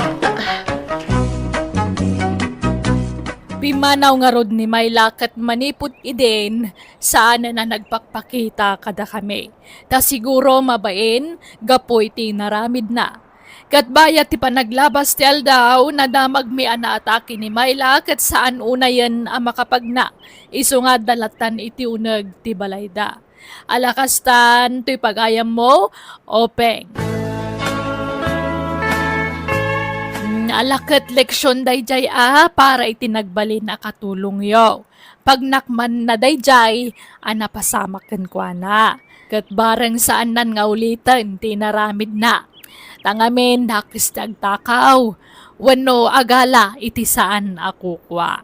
Pimmanaw ngarud ni Myla ket manipud idin, saanen a nagpakpakita kadakami. Ta siguro mabain gapu iti inaramidna. Ket bayat ti panaglabas ti aldaw, nadamagmi a naatake ni Myla ket saan unayen a makapagna. Isu nga adda lattan iti uneg ti balayda. Ala kastan, toy pagayammo, Openg. Mm, ala ket leksion daydiay a para iti nagbalin a katulongyo. Pagnakmanna daydiay a napasamak kenkuana, ket bareng saannan nga uliten ti inaramidna. Ta ngamin, dakes ti agtakaw wenno agala iti saan a kukua.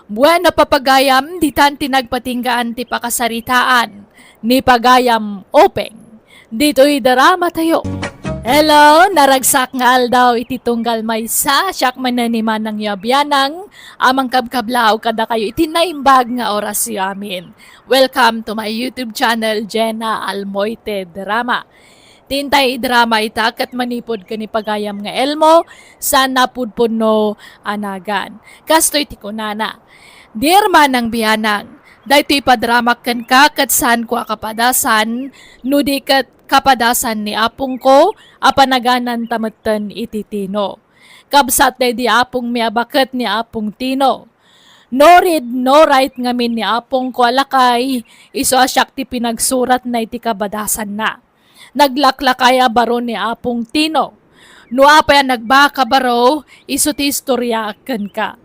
Bueno, papagayam, ditan ti nagpatinggaan ti pakasaritaan ni pagayam Openg. Ditoy drama tayo. Hello, naragsak nga aldaw iti tunggal maysa, siak manen ni manangyo a bianang a mangkabkablaaw kadakayo iti naimbag nga orasyo amin. Welcome to my YouTube channel, Jenna Almoite Drama. Ti intay idrama ita ket manipud ken ni pagayam nga Elmo, saan a pudpudno a nagan. Kastoy ti kunana, Dear manang bianang, daytoy ipadramak kenka ket saanko a kapadasan, no di ket kapadasan ni apongko a panagananta metten iti Tino. Kabsat daydi apongmi a baket ni Apong Tino. No read, no write ngamin ni apongko a lakay, isu a siak ti pinagsuratna iti kabadasanna. Naglaklakay a baro ni Apong Tino. No apay a nagbaka baro, isu ti istoriaak kenka.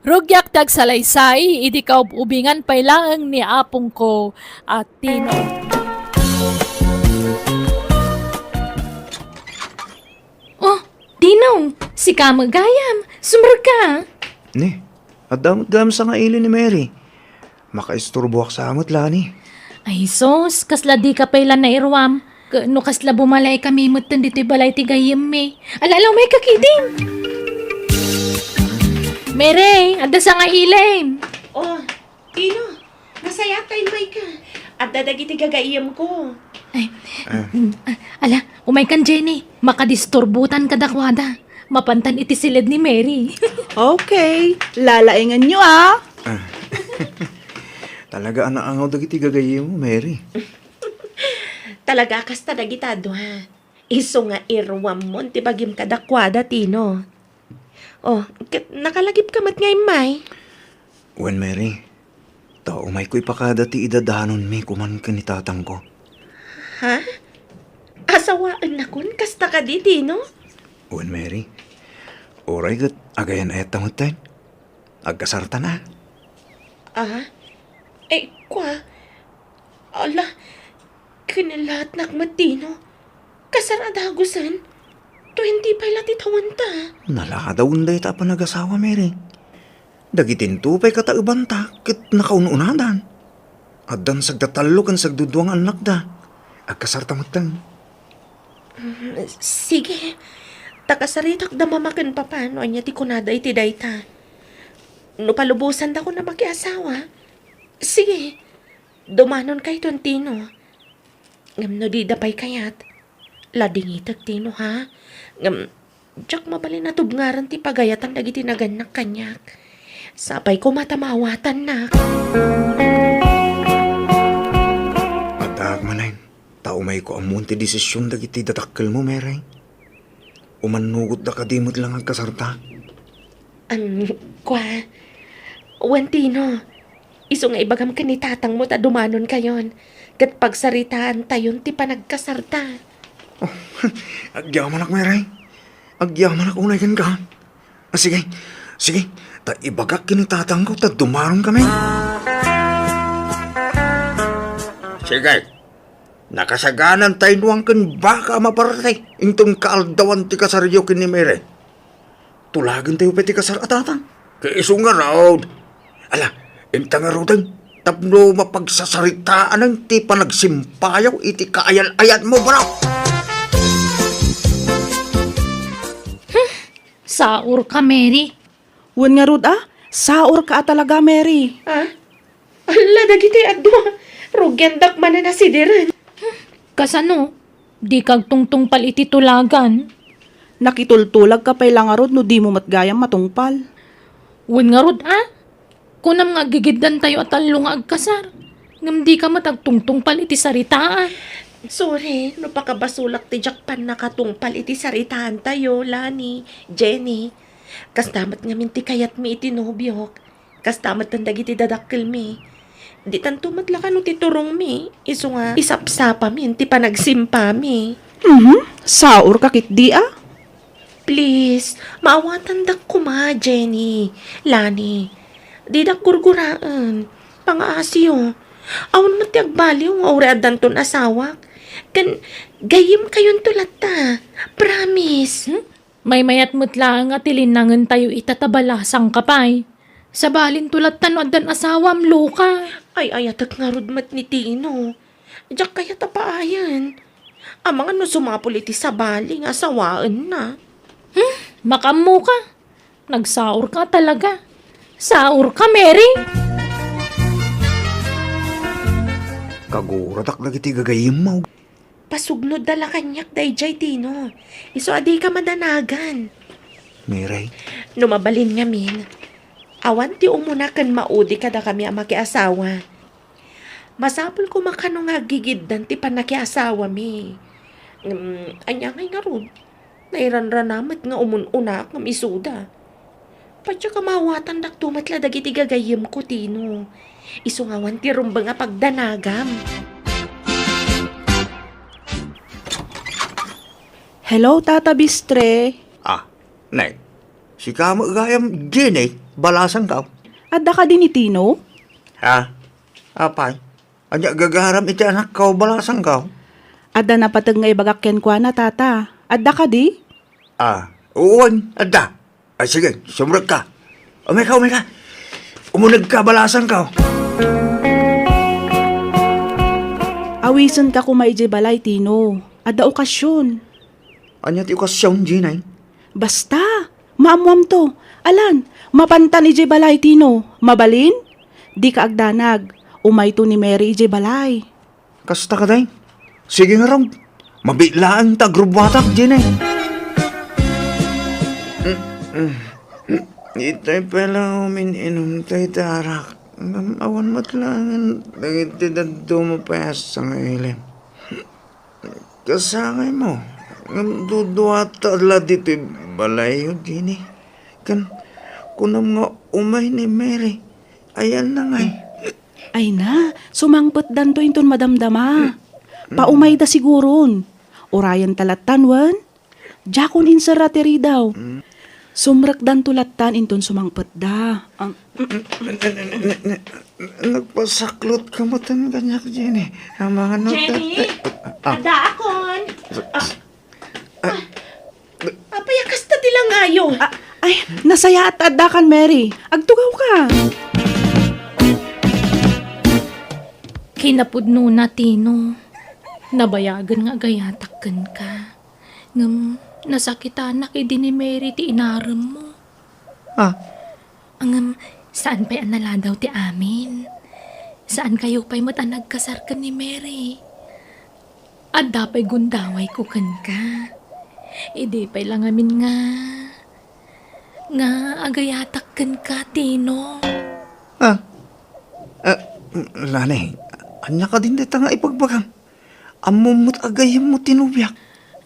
Rugiak ti agsalaysay, idi kaub-ubingan pay laeng ni apongko a Tino. Oh, Tino, sika met gayam, sumrekka. Ni, adda met gayam sangaili ni Mary. Makaisturboak sa met la ni. Ay sus, kasla dika pay la nairuam. Ket no kasla bumalaykami metten ditoy balay ti gayyemmi. Ala, ala, umayka ketdin. Mary, adda sangailim. Oh, Tino, nasayaat ta immayka. Adda dagiti gagayyemko. Ay, Ah. mm, ah, ala, umaykan, Jenny. Makadisturbotan kadakuada. Mapantan iti siled ni Mary. Okay, lalaenganyo, ah. Ah. Talaga a naangaw dagiti gagayyemmo, Mary. Talaga a kasta dagita a dua. Isu nga iruammon ti bagim kadakuada, Tino. Oh, ket nakalagipka met nga immay? Wen, Mary, ta umayko ipakada ti idadanonmi koman ken ni tatangko. Ha? Asawaennakon kasta kadi, Tino? Wen, Mary, uray ket agayan-ayatta metten. Agkasartan a. Ah? Eh, kua, Ala, kinillatnak met, Tino. Kasar a dagusen. Twenty-five la ti tawenta. Naladawen dayta a panagasawa, Mary. Dagitinto pay kataebanta ket nakaun-unadan. Addan sagda tallo ken sagdudua nga annakda. Agkasarta metten. Mm, sige. Ta kasaritakda mama ken papa no ania ti kunada iti dayta. No palubosandakon a makiasawa, sige, dumanon kayton, Tino. Ngem no dida pay kayat, ladingitek, Tino, ha? Ngem, diak mabalin a tubngaran ti pagayatan dagiti nagannak kaniak. Sapay koma ta maawatannak. Addaak manen, ta umayko ammoen ti desision dagiti dadakkelmo, Mary. Umannugotda kadi met la nga agkasarta? Am, kua, wen, Tino, isu nga ibagam ken ni tatangmo ta dumanonkayon, ket pagsaritaantayon ti panagkasarta. Oh, agyamanak, Mary. Agyamanak unay kenka. Ah, sige, sige, ta ibagak ken ni tatangko ta dumanonkami. Sige, nakasaganan ta inuang ken baka a maparti inton kaaldawan ti kasaryo ken ni Mary. Tulagentayo pay ti kasar a tatang. Ket isu ngarud. Ala, inta ngaruden, tapno mapagsasaritaanna ti panagsimpayo iti kaayal-ayatmo, bro. Saurka, Mary. Wen ngarud a, saurka a talaga, Mary. Ah? Alla, dagiti adu, rugiandak manen a sidiren. Kasano? Dika agtungtungpal iti tulagan? Nakitultulagka pay la ngarud no dimo met gayam matungpal. Wen ngarud a? Kunam nga aggigiddantayo a tallo nga agkasar, ngem dika met agtungtungpal iti saritaan. Sorry no pakabasolak ti diak pannakatungpal iti saritaantayo, Lani, Jenny. Kasta met ngamin ti kayatmi iti nobiok. Kasta met dagiti dadakkelmi. Ditanto met la kano ti turongmi, isu nga isapsapami ti panagsimpami. Mhm, saurka ketdi a? Please, maawatandak koma, Jenny, Lani. Didak gurguraen. Pangaasiyo. Awan met ti agbaliw nga uray addanton asawak. Ken gayyemkayonto latta. Promise. Hmm? Maymayat met laeng a tilinnangentayo ita ta balasangka pay. Sabalinto latta no addan asawam, Luka. Ay-ayatek ngarud met ni Tino. Diak kayat a paayen. Amangan no sumapul iti sabali nga asawaenna. Hmm, makaammoka. Nagsaurka talaga. Saurka, Mary. Kaguratak dagiti gagayyemmo. Pasugnodda la kaniak daydiay, Tino. Isu a dika madanagan. Mary. No mabalin ngamin, awan ti umuna ken maudi kadakami a makiasawa. Masapul koma kano nga aggigiddan ti pannakiasawami. Ngem, ania ngay ngarud? Nairanrana met nga umun-unaak ngem isuda. Padiak a maawatandakto met la dagiti gagayyemko, Tino. Isu nga awan ti rumbeng a pagdanagam. Hello, Tata Bistre. Ah, Nay. Sika met gayam, Jenny, balasangko. Adda kadi ni Tino? Ha? Apay? Ania gagaram iti anakko, balasangko? Adda napateg nga ibagak kenkuana, Tata. Adda kadi? Ah, wen, adda. Ay, sige, sumrekka. Umayka, umayka. Umunegka, balasangko. Awisenka koma idiay balay, Tino. Adda okasion. Ania ti okasion, Jenny? Basta, maammoamto. Alan, mapantan idiay balay, Tino. Mabalin? Dika agdanag. Umayto ni Mary idiay balay. Kasta kadi? Sige ngarud. Mabiit laeng ta agrubbuatak, Jenny. Itay pay la umin-inum dayta arak. Ngem awan met laengen dagiti dadduma pay a sangailim. Kasangaymo, ngem duduata la ditoy balayyo, Jenny. Ken kunam nga umay ni Mary. Ayanna ngay. Ay na, sumangpetdanto inton madamdama. Paumayda siguron. Urayenta lattan wen? Diakon inserra ti ridaw. Sumrekdanto lattan inton sumangpetda. Ang Nagpasaklotka metten kaniak, Jenny. Amangan no Jenny? Ah. Adakon. Ah. Ah. Apay a kasta ti langayo? Ah, ay, nasayaat ta addakan, Mary. Agtugawka. Kinapudnona, Tino. Nabayagen nga agayatak kenka. Ngem nasakitanak idi ni Mary ti inaremmo. Ah. Ngem saan pay a naladaw ti amin. Saankayo pay met a nagkasar ken ni Mary. Adda pay gundawayko kenka. Idi pay la ngamin nga, nga agayatak kenka, Tino. Ah. Ah, Lani, ania kadin dayta nga ibagbagam? Ammom met a gayyemmo ti nobiak.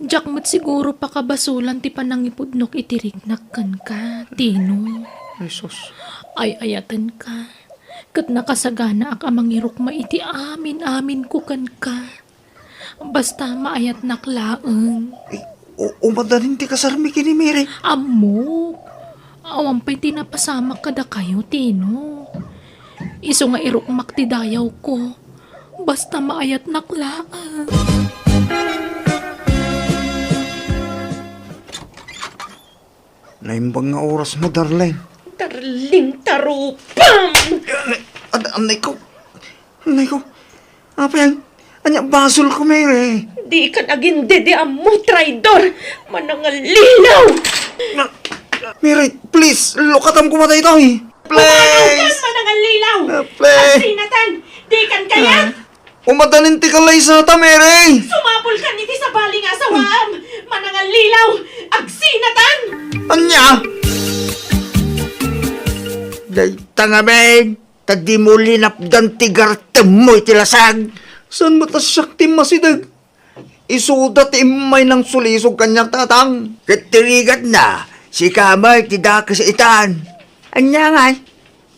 Diak met siguro pakabasolan ti panangipudnok iti riknak kenka, Tino. Jesus. Ay-ayatenka. Ket nakasaganaak a mangirukma iti amin-aminko kenka. Basta maayatnak laeng. Eh, u-, umadanin ti kasarmi ken ni Mary. Ammok. Awan pay ti napasamak kadakayo, Tino. Isu nga irukmak ti dayawko. Basta maayatnak laeng. Naimbag nga oras mo, darling. Darling, tarupam! Ad-, anay ko. Anay ko. Apay, ania basolko, Mary? Dikan agindidi ammo, traidor! Manangallilaw! Na, Mary, please, lukatam koma daytoy. Please! Manangallilaw! Ah, please! Agsinatan! Dikan kayat! Ah, umadanin ti kalaysata, Mary! Sumapulkan iti sabali nga asawaam! Manangallilaw! Agsinatan! Ania? Dayta ngamin! Ta dimo linapdan ti gartemmo iti lasag. Saan met a siak ti masideg? Isuda ti immay nangsulisog kaniak, tatang. Ket ti rigatna, sika met ti dakes itan. Ania ngay?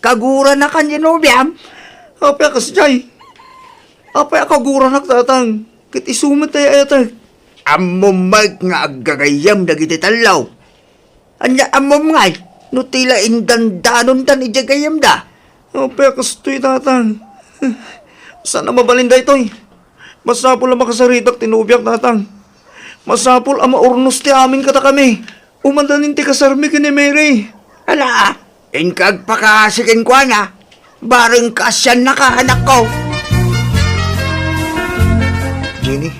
Kaguranakan ti nobiam? Apay a kasdiay? Apay a kaguranak, tatang? Ket isu met ti ay-ayatek. Ammom met nga aggagayyem dagiti tallo. Ania ammom ngay no ti la indandanondan idiay gayyemda? Apay a kastoy, tatang? Saan a mabalin daytoy? Masapul a makasaritak ti nobiak, tatang. Masapul a maurnos ti amin kadakami. Umadanin ti kasarmi ken ni Mary. Ala, inka agpakaasi kenkuana. Bareng kaasiannaka, anakko. Jenny,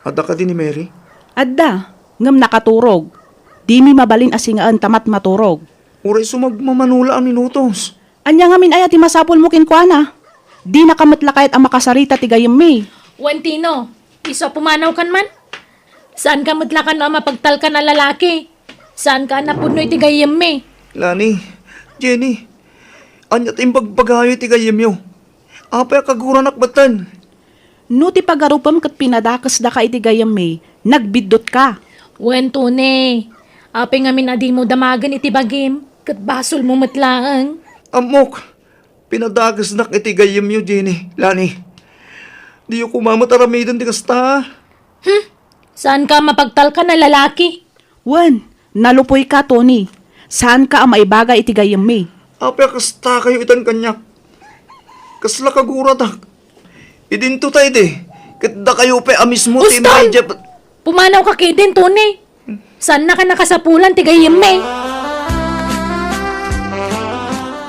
adda kadi ni Mary? Adda, ngem nakaturog. Dimi mabalin a singaen ta matmaturog. Uray sumagmamano la a minutos. Ania ngamin aya ti masapulmo kenkuana? Dinaka met la kayat a makasarita ti gayyemmi. Wen, Tino, isu a pumanawkan man? Saanka met la kano a mapagtalkan a lalaki? Saanka a napudno iti gayyemmi? Lani, Jenny, ania ti imbagbagayo iti gayyemyo? Apay a kaguranak metten? No ti pagarupem ket pinadakesdaka iti gayyemmi, nagbiddutka. Wen, Tony, apay ngamin a dimo damagen iti bagim, ket basolmo met laeng? Ammok, pinadakesnak iti gayyemyo, Jenny, Lani. Diyo koma met aramiden ti kasta. Hmm? Saanka a mapagtalkan a lalaki? Wen, nalupuyka, Tony. Saanka a maibaga iti gayyemmi. Apay a kastakayo itan kaniak? Kasla kaguratak. Idinto ta idi, ket dakayo pay a mismo ti Uston! Immediate. Pumanawka ketdin, Tony. Saannaka a nakasapulan ti gayyemmi.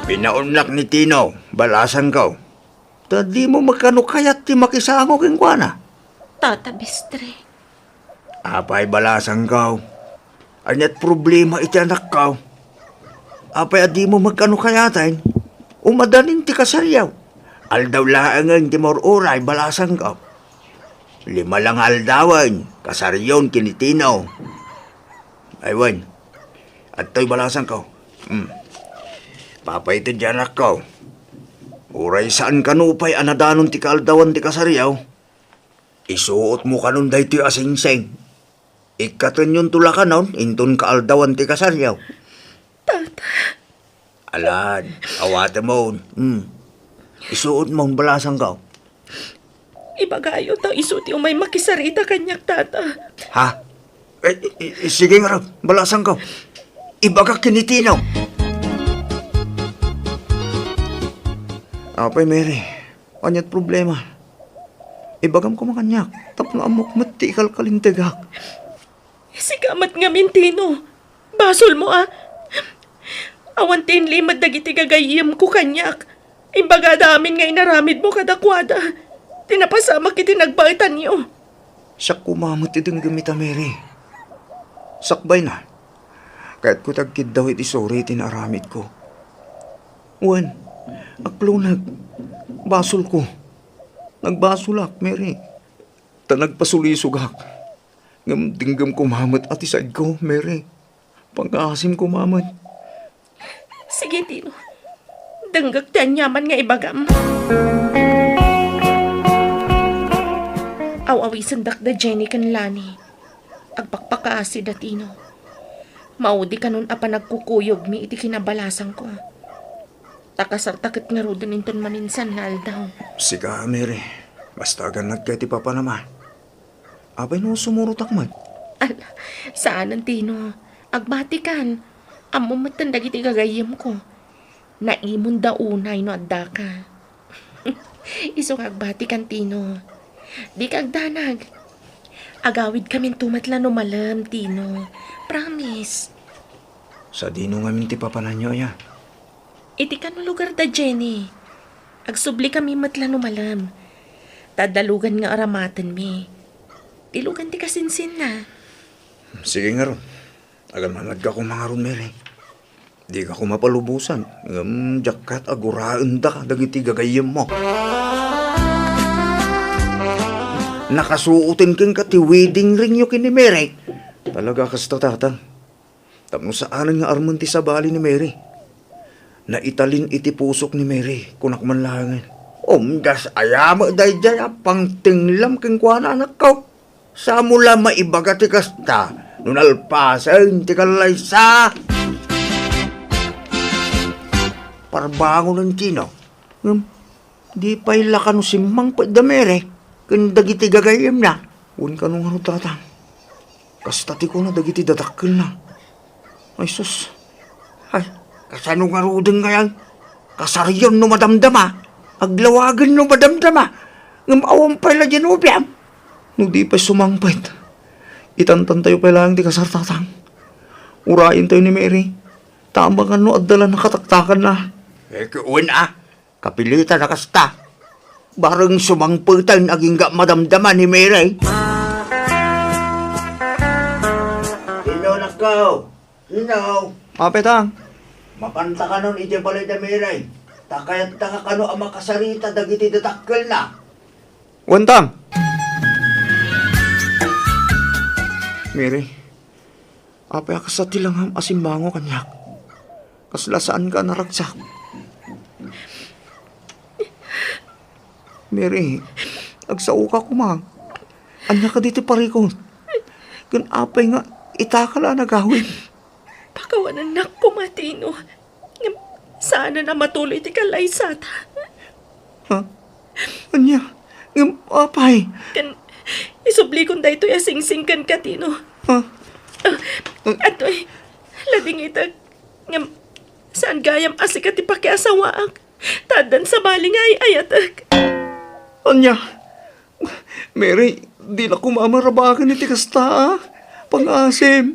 Pinaunnak ni Tino, balasangko. Ta dimo met kano kayat ti makisango kenkuana? Tata Bestre. Apay, balasangko? Ania't problema iti anakko? Apay a dimo met kano kayaten? Umadanin ti kasaryo. Aldaw laengen ti maur-uray, balasangko. Lima la nga aldawen, kasaryon ken ni Tino. Ay wen, adtoy balasangko. Hmm. Papaited ti anakko. Uray saan kano pay a nadanon ti kaaldawan ti kasaryo, isuotmo kanon daytoy a singsing. Ikkatenyonto la kanon inton kaaldawan ti kasaryo. Tata. Alan, awatemon. Hmm. Isuotmon, balasangko. Ibagayo ta isu ti umay makisarita kaniak, Tata. Ha? Eh, i-, i-, sige ngarud, balasangko. Ibagak ken ni Tino. Apay, Mary, ania't problema? Ibagam koma kaniak tapno ammok met ti ikalkalintegak. Sika met ngamin, Tino. Basolmo a. Awan ti inlimed dagiti gagayyemko kaniak. Imbagada amin nga inaramidmo kadakuada ti napasamak iti nagbaetanyo. Siak koma met ti denggem ita, Mary. Sakbayna, kayatko ti agkiddaw iti suri iti naaramidko. Wen, akloneg. Basolko. Nagbasolak, Mary. Ta nagpasulisogak. Ngem denggem koma met a ti saidko, Mary. Pangaasim koma met. Sige, Tino. Denggek ti aniaman nga ibagam. Aw-awisendak da Jenny ken Lani. Agpakpakaasida, Tino. Maudi kanon a panagkukuyogmi iti kinabalasangko. Ta kasarta ket ngaruden inton maminsan nga aldaw. Sika, Mary. Basta agannadka iti papanam a. Apay no sumurotak met? Ala, saanen, Tino. Agbatikan. Ammom metten dagiti gagayyemko. Naimonda unay no addaka. Isu nga agbatikan, Tino. Dika agdanag. Agawidkaminto met la no malem, Tino. Promise. Sadino ngamin ti papananyo, aya? Iti kano lugar da Jenny. Agsublikami met la no malem. Ta adda lugan nga aramatenmi. Ti lugan ti kasinsinna. Sige ngarud. Agannadka koma ngarud, Mary. Dika koma palubosan, ngem diak kayat a guraenda dagiti gagayyemmo. Nakasuoten kenka ti wedding ringyo ken ni Mary. Talaga kasta, Tatang. Tapno saanen nga armen ti sabali ni Mary. Naitalin iti pusok ni Mary, kunak man laengen. Umdas aya met daydiay a pangtenglam kenkuana, anakko. Saanmo la maibaga ti kasta no nalpasen ti kallaysa. Parbangonen, Tino. Ngem, di pay la kano simmangpet da Mary ken dagiti gagayyemna. Wen kano ngarud, Tatang. Kasta ti kuna dagiti dadakkelna. Ay, sus. Ay, kasano ngaruden ngay? Kasarion no madamdama. Aglawagen no madamdama. Ngem awan pay la diay nobiam. No di pay sumangpet, itantantayo pay laeng ti kasar, Tatang. Urayentayo ni Mary. Ta amangan no adda la nakataktakanna. Eh, wen a. Kapilitan a kasta. Bareng sumangpeten agingga madamdama ni Mary. Sino, nakkaw? Sino? Apay, Tang. Mapanta kanon idiay balay da Mary. Ta kayatta nga kano a makasarita dagiti dadakkelna. Wen, Tang. Mary, apay a kasta ti langam a simmango kaniak? Kasla saanka a naragsak. Mary, agsaoka koma. Ania kadi ti parikut? Ken apay nga itaka la a nagawid? Pakawanennak koma, Tino. Ngem saanen a matuloy ti kallaysata. Ha? Ania? Ngem apay? Ken isublikon daytoy a singsing kenka, Tino. Ha? Ah, atoy, ladingitek. Ngem saan gayam a sika ti pakiasawaak. Ta addan sabali nga ay-ayatek. Ania? Mary, di la koma marabaken iti kasta, a. Pangaasim.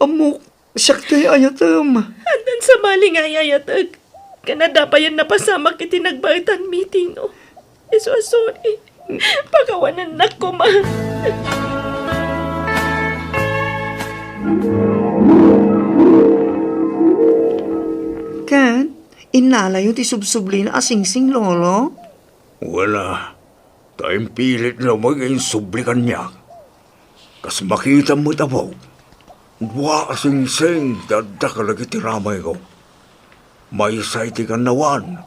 Ammok, siak ti ay-ayatem. Addan sabali nga ay-ayatek. Ken adda payen napasamak iti nagbaetanmi, Tino. Isu a sorry. Pakawanennak koma. Ken, innalayo ti subsublina a singsing, Lolo? Wala. Ta impilit laeng nga insubli kaniak. Kas makitam met, Apo, dua a singsing ti adda kadagiti ramayko. Maysa iti kannawan,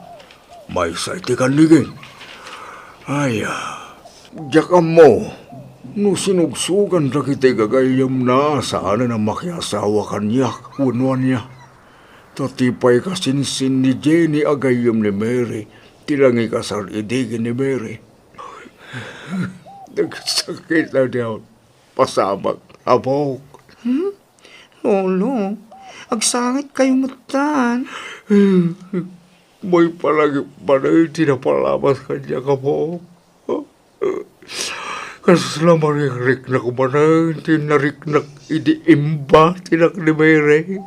maysa iti kannigin. Ay, ah, diak ammo no sinugsugan dagiti gagayyemna a saanen a makiasawa kaniak wenno ania. Ta ti pay kasinsin ni Jenny a gayyem ni Mary ti nangikasar idi ken ni Mary. Nagsakit a diak pasamak, Apok. Hmm? Lolo, Agsangitkayo metten. Maipalangipanen ti napalabas kaniak, Apo. Kasla marikriknak manen ti nariknak idi imbatinnak ni Mary.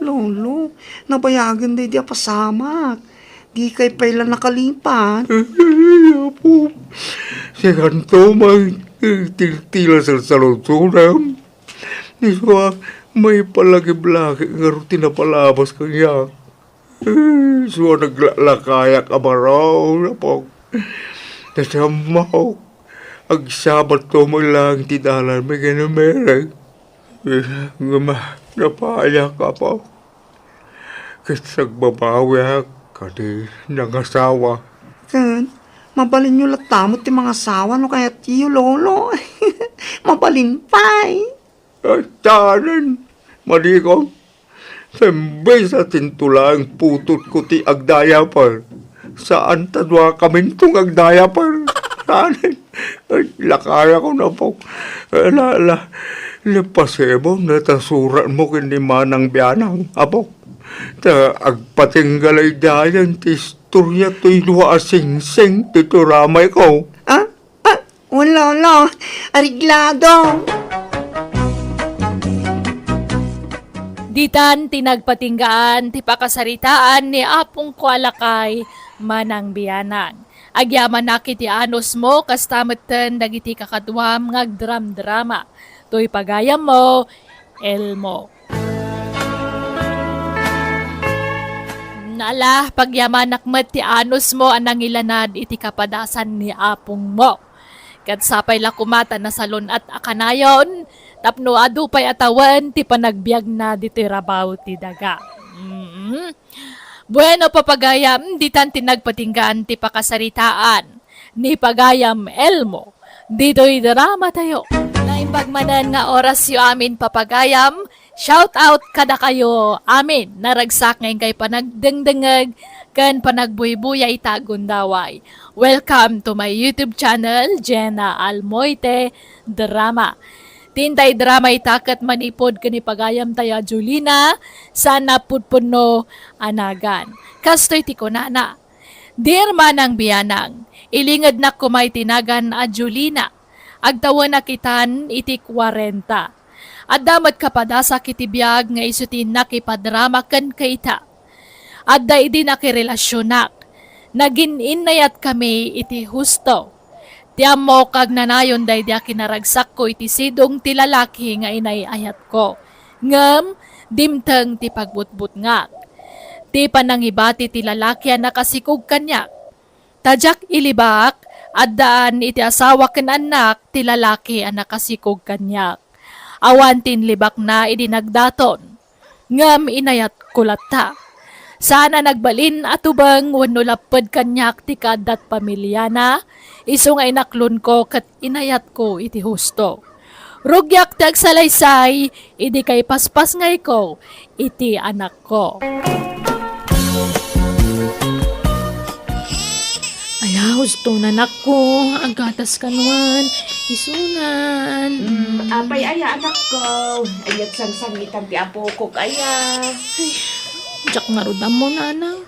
Lolo, nabayagen daydi a pasamak. Dikay pay la nakalipat. Apo, sikanto man, tiltila sa saludsodan. Isua, maipalangiblangit ngarud ti napalabas kaniak. Isua, naglalakayak a baro, Apo. Nasamok. Agsabatto man lang ti dalanmi ken ni Mary. Ngem napayak, Apo. Ket agbabawiak kadi nangasawa. Ken, mabalinyo latta met ti mangasawa no kayatyo, Lolo. Mabalin pay. Ay, saanen, madikon. Imbes a tinto laeng putotko ti agdiaper, saan ta duakaminto nga agdiaper. Saanen. Ay, lakayakon, Apo. Ala, ala. Leppasem no ta suratmo ken ni Manang Bianang, Apo. Ta agpatingga laydayen ti istorya toy dua a singsing ti turamayko. Ah? Ah, wala, wala. Areglado. Ditan ti nagpatinggaan ti pakasaritaan ni apongko a lakay, Manang Bianang. Agyamanak iti anusmo, kasta metten dagiti kakaduam nga agdramdrama. Toy pagayammo, Elmo. Ala, pagyamanak met ti anusmo a nangilanad iti kapadasan ni apongmo. Ket sapay la koma ta nasalun-at a kanayon tapno adu pay a tawen ti panagbiagna ditoy rabaw ti daga. Mm. Bueno, papagayam, ditan ti nagpatinggaan ti pakasaritaan ni pagayam Elmo ditoy dramatayo. Naimbag manen nga orasyo amin, papagayam, shout out kadakayo amin. Naragsak nga inkay panagdengdengeg ken panagbuybuya ita a gundaway. Welcome to my YouTube channel, Jenna Almoite Drama. Ti intay drama ita ket manipud ken ni pagayamtayo a Julina, saan a pudpunno a nagan. Kastoy ti kunana, Dear Manang Bianang, ilingednak koma iti nagan a Julina. Agtawenak itan iti kuarenta. Adda met kapadasak iti biag nga isu ti nakipadrama kenka ita. Adda idi nakirelasionak, nagin-innayatkami iti husto. Ti ammok, agnanayon daydi a kinaragsakko iti sidong ti lalaki nga inay-ayatko. Ngem, dimteng ti pagbutbutngak. Ti panangibati ti lalaki a nakasikog kaniak. Ta diak ilibak, addaan iti asawa ken annak ti lalaki a nakasikog kaniak. Awan ti inlibakna idi nagdaton. Ngem inayatko latta. Saan a nagbalin a tubeng wenno lapped kaniak ti kaaddat pamiliana, isu nga inaklonko ket inayatko iti husto. Rugiak ti agsalaysay idi kaipaspasngayko iti anakko. Ala, husto, anakko, aggatas kano, isunan. Mm, apay aya, anakko? Ania ti sangsangitan ti apokok aya? Ay, diak ngarud ammo, nanang.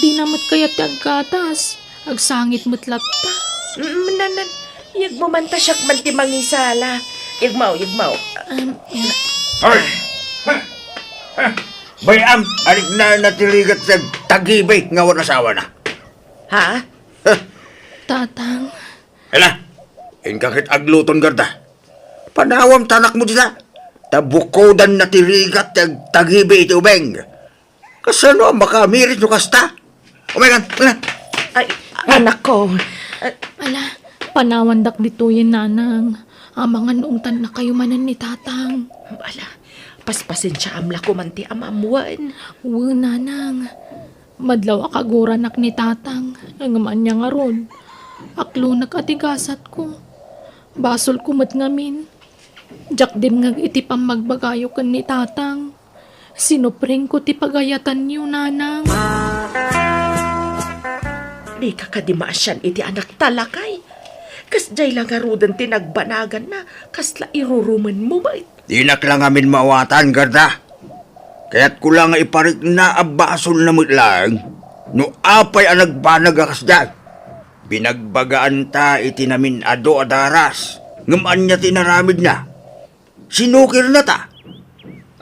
Dina met kayat ti aggatas. Agsangit met latta. Mm, nan, nan. Iyegmo man ta siak man ti mangisala. Iyegmo, iyegmo. Um, Ay! Bay-am, arik na natirigat sa tagibi nga awan asawana. Ha? Tatang. Ala, inka ket agluton, Gerda. Panawam ta anakmo dita. Ta bukodan natirigat ti agtagibi iti ubing. Kasano a makaamirit no kasta? Umaykan, umaykan. Ay, anakko. Ala, panawandak ditoyen, nanang. Amangan no ungtannakayo manen ni tatang. Ala, paspasensiaam la koman ti amam wen. Wen, nanang. Madlaw a kaguronak ni tatang, ngem ania ngarud? Aklonek a ti gasatko. Basolko met ngamin. Diak dimngeg iti pammagbagayo ken ni tatang. Sinupringko ti pagayatanyo, nanang. Dika kadi maasian iti anakta, lakay. Kasdiay la ngaruden ti nagbanaganna, kasla irurumenmo met. Dinak la ngamin maawatan, Gerda. Kayatko la nga iparikna a basolna met laeng no apay a nagbanag a kasdiay. Binagbagaanta iti namin-adu a daras, ngem ania ti inaramidna? Sinukirna ta.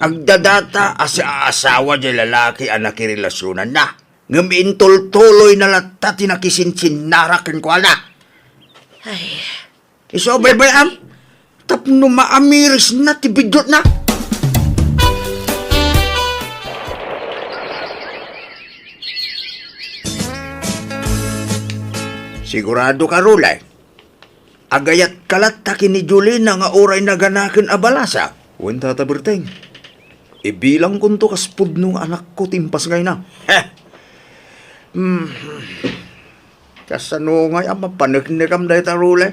Agdadata a siaasawa diay lalaki a nakirelasionanna, ngem intultuloyna latta ti nakisinsinnarak kenkuana. Ay, Isu a baybay-am, tapno maamirisna ti biddutna. Sigurado ka, Rule? Agayatka latta ken ni Jolina nga uray naganaken a balasa? Wen, Tata Berteng. Ibilangkonto kas pudno nga anakko ti impasngayna. Heh. Hmm. Kasano ngay a mapaneknekam dayta, Rule?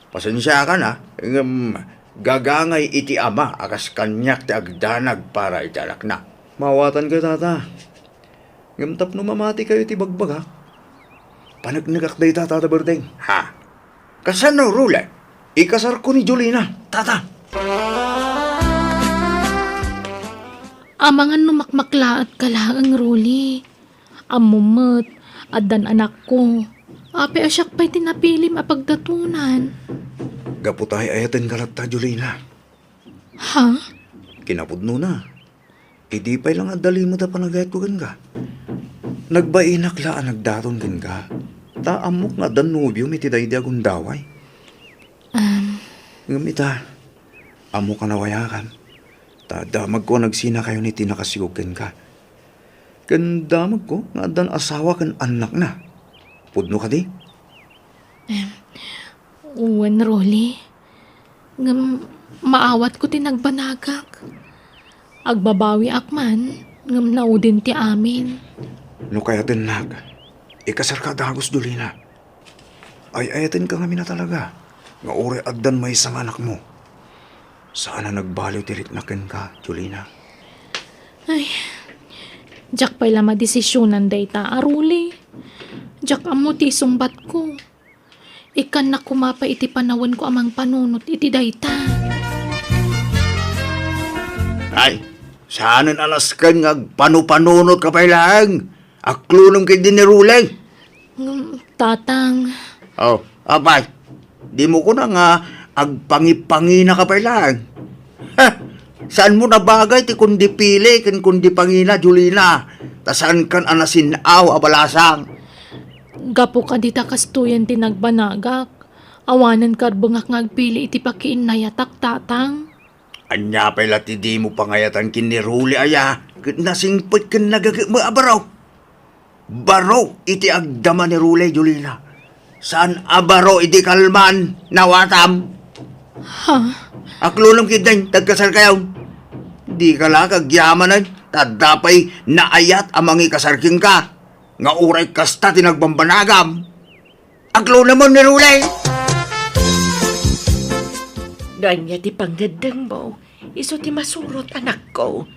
Pasensiakan, a, ngem gagangay iti ama a kas kaniak ti agdanag para iti anakna. Maawatankayo, Tata. Ngem tapno mamatikayo iti bagbagak, paneknekak dayta, Tata Berteng. Ha? Kasano, Rule? Ikasarko ni Jolina, Tata. Amangan no makmaklaatka laeng, Rule. Ammom met, addan anakko. Apay a siak pay ti napilim a pagdatonan? Gapu ta ay-ayatenka latta, Jolina. Ha? Kinapudnona, idi pay la nga adda limed a panagayatko kenka. Nagbainak la a nagdaton kenka, ta ammok nga addan nobiom iti daydi a gundaway. Am. Ngem ita, ammok a nawayakam, ta damagko a nagsinakayon iti nakasigog kenka. Ken damagko nga addan asawa ken annakna. Pudno kadi? Em, wen, Rule. Ngem maawatko ti nagbanagak. Agbabawiak man, ngem naudin ti amin. No kayatennak, ikasarka dagus, Jolina. Ay-ayatenka ngamin a talaga nga uray addan maysa nga anakmo. Saan a nagbaliw ti riknak kenka, Jolina. Ay, diak pay la madesisionan dayta a, Rule. Diak ammo ti isungbatko. Ikkannak koma pay iti panawenko a mangpanunot iti dayta. Ay, saanen a nasken nga agpanupanunotka pay laeng. Aklonem ketdi ni Rule. Ngem, Tatang. Oh, apay, dimo kuna nga agpangipanginaka pay laeng? Heh, saanmo nabagay ti kundi pili ken kundi pangina, Jolina, ta saankan a nasin-aw a balasang. Gapu kadi ta kastoyen ti nagbanagak, awanen karbengak nga agpili iti pakiinnayatak, Tatang. Ania pay la ti dimo pangayatan ken ni Rule aya ket nasingpet ken nagagekme a baro? Baro iti agdama ni Rule, Jolina. Saan a baro idi kalman, nawatam. Ha? Aklonem ketdin, tagkasarkayon. Dika la kagyamanen, ta adda pay naayat a mangikasar kenka, nga uray kasta ti nagbambanagam. Aklonemon ni Rule! No ania ti pangngeddengmo, isu ti masurot, anakko.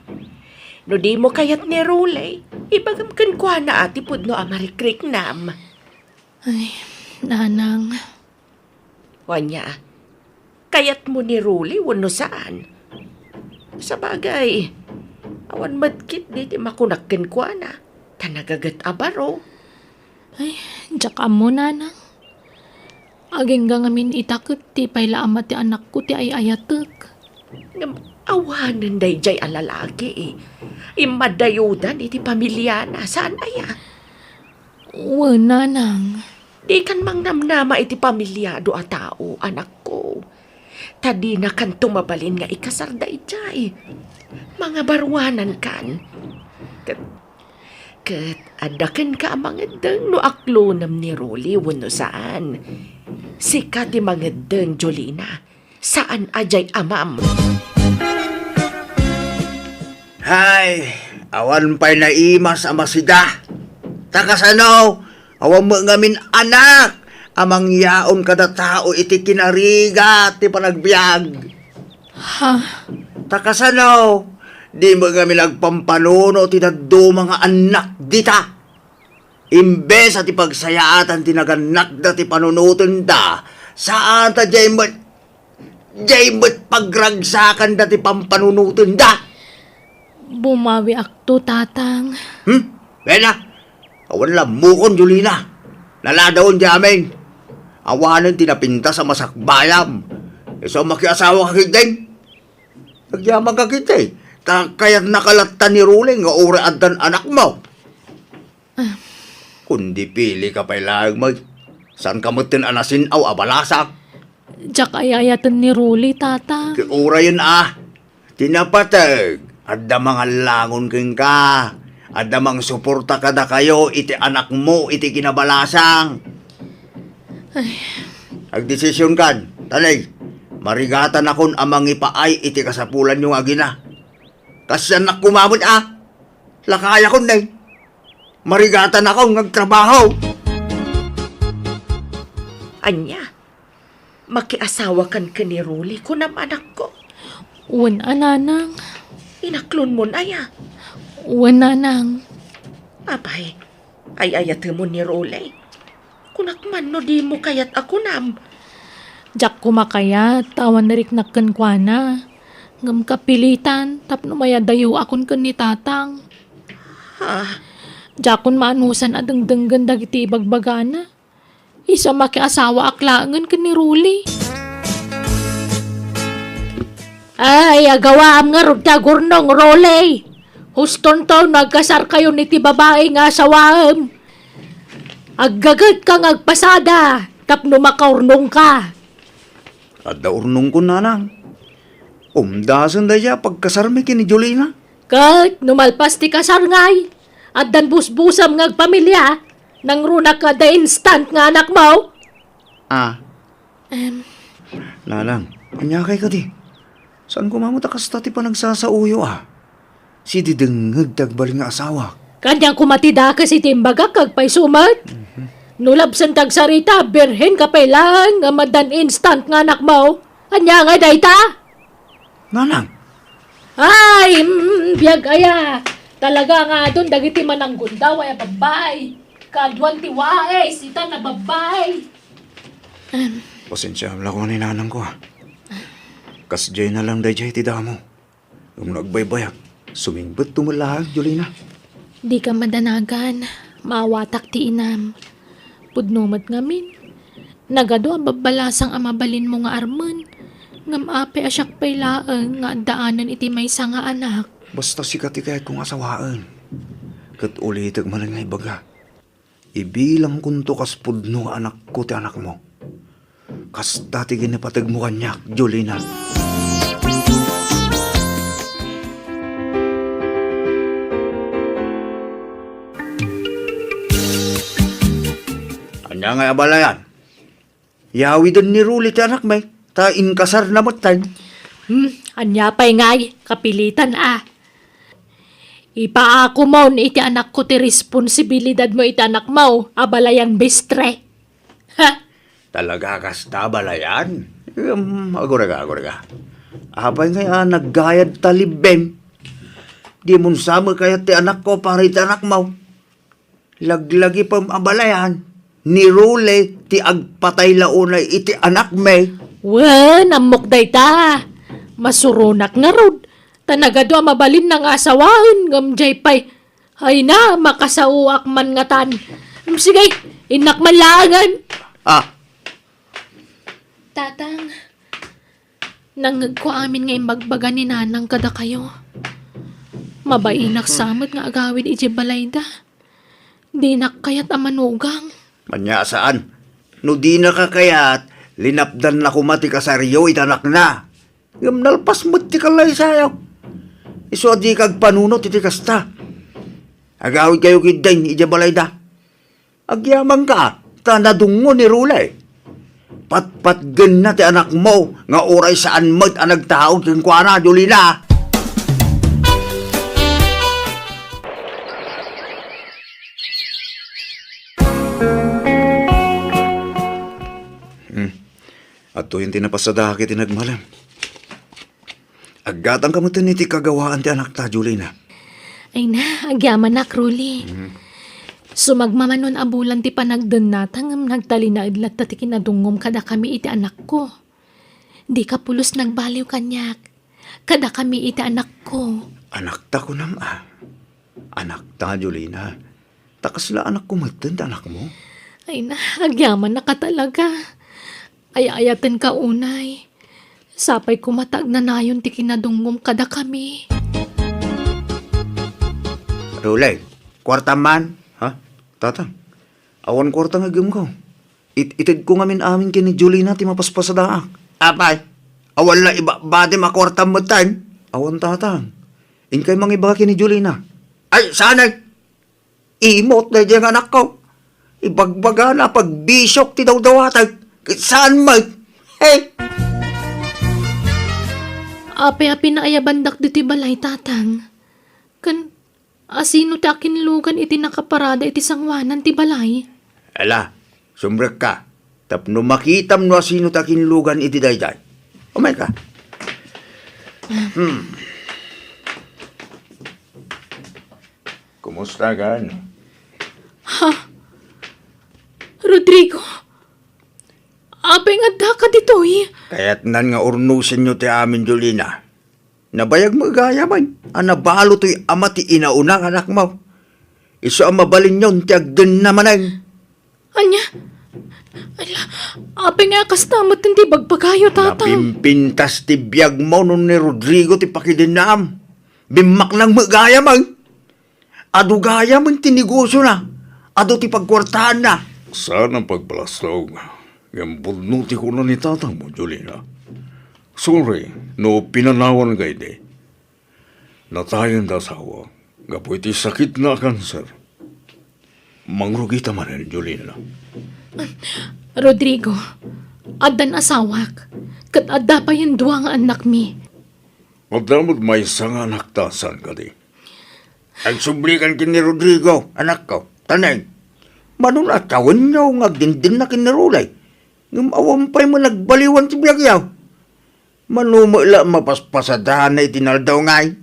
No dimo kayat ni Rule, ibagam kenkuana a ti pudno a marikriknam. Ay, Nanang. O ania, kayatmo ni Rule wenno saan? Sabagay, awan met ketdi ti makunak kenkuana, ta nagaget a baro. Ay, diak ammo, Nanang. Agingga ngamin ita ket ti pay la ama ti anakko ti ay-ayatek. Ngem awanen daydiay a lalaki. Immadayudan iti pamiliana, saan aya? Wen, Nanang. Dikan mangnamnama iti pamiliado a tao, anakko. Ta dinakanto mabalin nga ikasar daydiay. Mangabaruanankan. Ket, ket adda kenka a mangeddeng no aklonem ni Rule wenno saan. Sika ti mangeddeng, Jolina. Saan a diay amam. Hay, awan pay naimas a masida. Ta kasano, awan met ngamin anak a mangyaon kada tao iti kinarigat ti panagbiag. Ha? Ta kasano, di met ngamin agpampanunot ti dadduma nga annak dita. Imbes a ti pagsayaatan ti nagannakda ti panunotenda, saan ta diay met, diay met pagragsakanda ti pampanunotenda. Bumawiakto, Tatang. Hmm? Bella, awan lammukon, Jolina. Naladawen ti amin. Awanen ti napintas a masakbayam. Isu makiasawa ka ketdin. Agyaman ka ketdi. Ta kayatna ka latta ni Rolly nga uray addan anakmo. Ah. Kundi pili ka pay laeng met. Saan ka metten a nasin-aw a balasang? Diak ay-ayaten ni Rolly, Tata. Ti urayen a. Ti napateg, adda mangallangon kenka. Adda mangsuporta kadakayo iti anakmo iti kinabalasang. Ay. Agdesisionkan, tanay. Marigatanakon a mangipaay iti kasapulanyo nga agina. Kasdiay koma met a. Lakayakon, nay. Marigatanakon nga agtrabaho. Ania? Makiasawakan ken ni Rolly, kunam, anakko? Wen a, nanang. Inaklonmon aya? Wen, nanang. Apay, ay-ayatemon ni Rolly? Kunak man no dimo kayat a kunam. Diak koma kayat ta awan nariknak kenkuana. Ngem kapilitan tapno mayadayoakon ken ni Tatang. Ha? Diakon maanusan a dengdenggen dagiti ibagbagana. Isu a makiasawaak laengen ken ni Rolly. Ay, agawaam ngarud ti agurnong, Rolly. Hustonto no agkasarkayon iti babai nga asawaem. Aggagetka nga agpasada tapno makaurnongka. Adda urnongkon, nanang. Umdasen daydiay a pagkasarmi ken ni Jolina. Ket no malpas ti kasar ngay, addan busbusam nga agpamilia, nangrunak nga adda instant nga anakmo. Ah. Em. Nanang, aniakay kadi? Saan koma met a kasta ti panagsasaoyo a? Sididengngeg ti agbalin nga asawak. Kaniak koma ti dakes iti imbagak, agpayso met. Mhm. No labsen ti agsarita, birhen ka pay laeng nga addan instant nga anakmo. Ania ngay dayta? Nanang. Ay, mm, biag aya. Talaga nga adun dagiti mananggundaway a babbai. Kaaduan ti wais ita a babbai. Em. Pasensiaem la koma ni nanangko, a. Kasdiay na lang daydiay ti damo. Ngem no agbaybayak, sumingbetto met laeng, Jolina. Dika madanagan, maawatak ti inam. Pudno met ngamin, nagadu a babbalasang a mabalinmo nga armen, ngem apay a siak pay laeng nga addaanen iti maysa nga anak? Basta sika ti kayatko nga asawaen. Ket ulitek manen nga ibaga, ibilangkonto kas pudno nga anakko ti anakmo. Kasta ti ginipategmo kaniak, Jolina. Ania ngay abalayan? Yawiden ni Rolly ti anakmi, ta inkasarna metten. Hmm, ania pay ngay, kapilitan a. Ipaakomon iti anakko ti responsibilidadmo iti anakmo, abalayan mestre. Ha? Talaga kasta, abalayan? Em, agurega, agurega. Apay ngay a naggayad ta libbem? Dimon sa met kayat ti anakko para iti anakmo. Laglagipem, abalayan, ni Rolly ti agpatay la unay iti anakmi. Wen, ammok dayta. Masuronak ngarud, ta nagadu a mabalinna nga asawaen, ngem diay pay. Ay na, makasaoak man ngatan. Em, sige, innak man laengen. Ah. Tatang, nangngegko amin nga imbagbaga ni Nanang kadakayo. Mabainak sa met nga agawid idiay balayda. Dinak kayat a manugang. Ania, saan? No dinaka kayat, linapdanna koma ti kasaryo iti anakna. Ngem nalpas met ti kallaysayo. Isu a dika agpanunot iti kasta. Agawidkayo ketdin idiay balayda. Agyamanka, ta nadungngo ni Rolly. Patpatgenna ti anakmo nga uray saan met a nagtaud kenkuana, Jolina. Hmm. Adtoyen ti napasadaak iti nagmalem. Aggatangka metten iti kagawaan ti anakta, Jolina. Ay na, agyamanak, Rolly. Mhm. Sumagmamano a bulan ti panagdennata ngem nagtalinaed latta ti kinadungngom kadakami iti anakko. Dika pulos nagbaliw kaniak. Kadakami iti anakko. Anakta kunam a? Anakta, Jolina. Ta kasla anakko metten ti anakmo? Ay na, agyamannaka talaga. Ay-ayatenka unay. Sapay koma ta agnanayon ti kinadungngom kadakami. Rulay, kuartam man, ha? Tatang, awan kuarta nga aggemko. It-, itedko ngamin amin ken ni Jolina ti mapaspasadaak. Apay, awan la ibabadim a kuartam metten? Awan, Tatang. Inkay mangibaga ken ni Jolina. Ay, saan ay? Imot daydiay nga anakko. Ibagbagana a pagbisiok ti dawdawatek. Ket saan met? Hey! Apay a pinaayabandak ditoy balay, Tatang? Ken asino ti akinlugan iti nakaparada iti sangoanan ti balay? Ala, sumrekka. Tapno makitam no asino ti akinlugan iti daydiay. Umayka. Hmm. Kumusta ka, ano? Ha? Rodrigo? Apay nga addaka ditoy? Kayatnan nga urnosenyo ti amin, Jolina. Nabayag met gayam a nabalo toy ama ti inauna nga anakmo. Isu a mabalinyon ti agdenna manen. Ania? Ala, apay nga kasta met ti bagbagayo, Tatang? Napimpintas ti biagmo no ni Rodrigo ti pakidennaam. Bimmaknang met gayam, ay. Adu gayam ti negosiona. Adu ti pagkuartaanna. Saan a pagbalastog. Ngem pudno ti kuna ni tatangmo, Jolina. Sorry no pinanawanka idi. Natayen ti asawa gapu iti sakitna a kanser. Mangrugita manen, Jolina. Rodrigo, addan asawak, ket adda payen dua nga annakmi. Adda met maysa nga anakta, saan kadi? Agsublikan ken ni Rodrigo, anakko. Taneng, mano a tawenyo nga agdindinna ken ni Rulay? Ngem awan pay met nagbaliwan ti biagyo. Mano met la mapaspasadana iti naldaw ngay?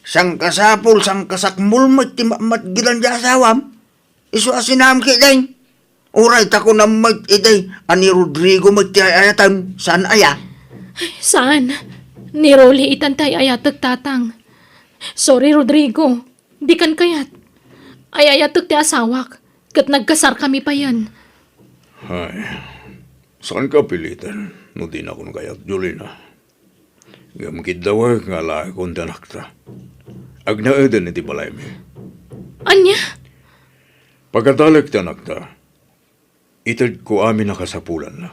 Sangkasapul, sangkasakmul met ti matmatgedan ti asawam. Isu a sinaam ketdin. Uray ta kunam met idi a ni Rodrigo met ti ay-ayatem, saan aya? Saan. Ni Rolly itan ti ay-ayatek, Tatang. Sorry, Rodrigo. Dikan kayat. Ay-ayatek ti asawak. Ket nagkasarkami payen. Ay, saanka piliten no dinakon kayat, Jolina. Ngem kiddawek nga alaekon ti anakta. Agnaeden iti balaymi. Ania? Pagkadalek ti anakta, itedko amin a kasapulanna.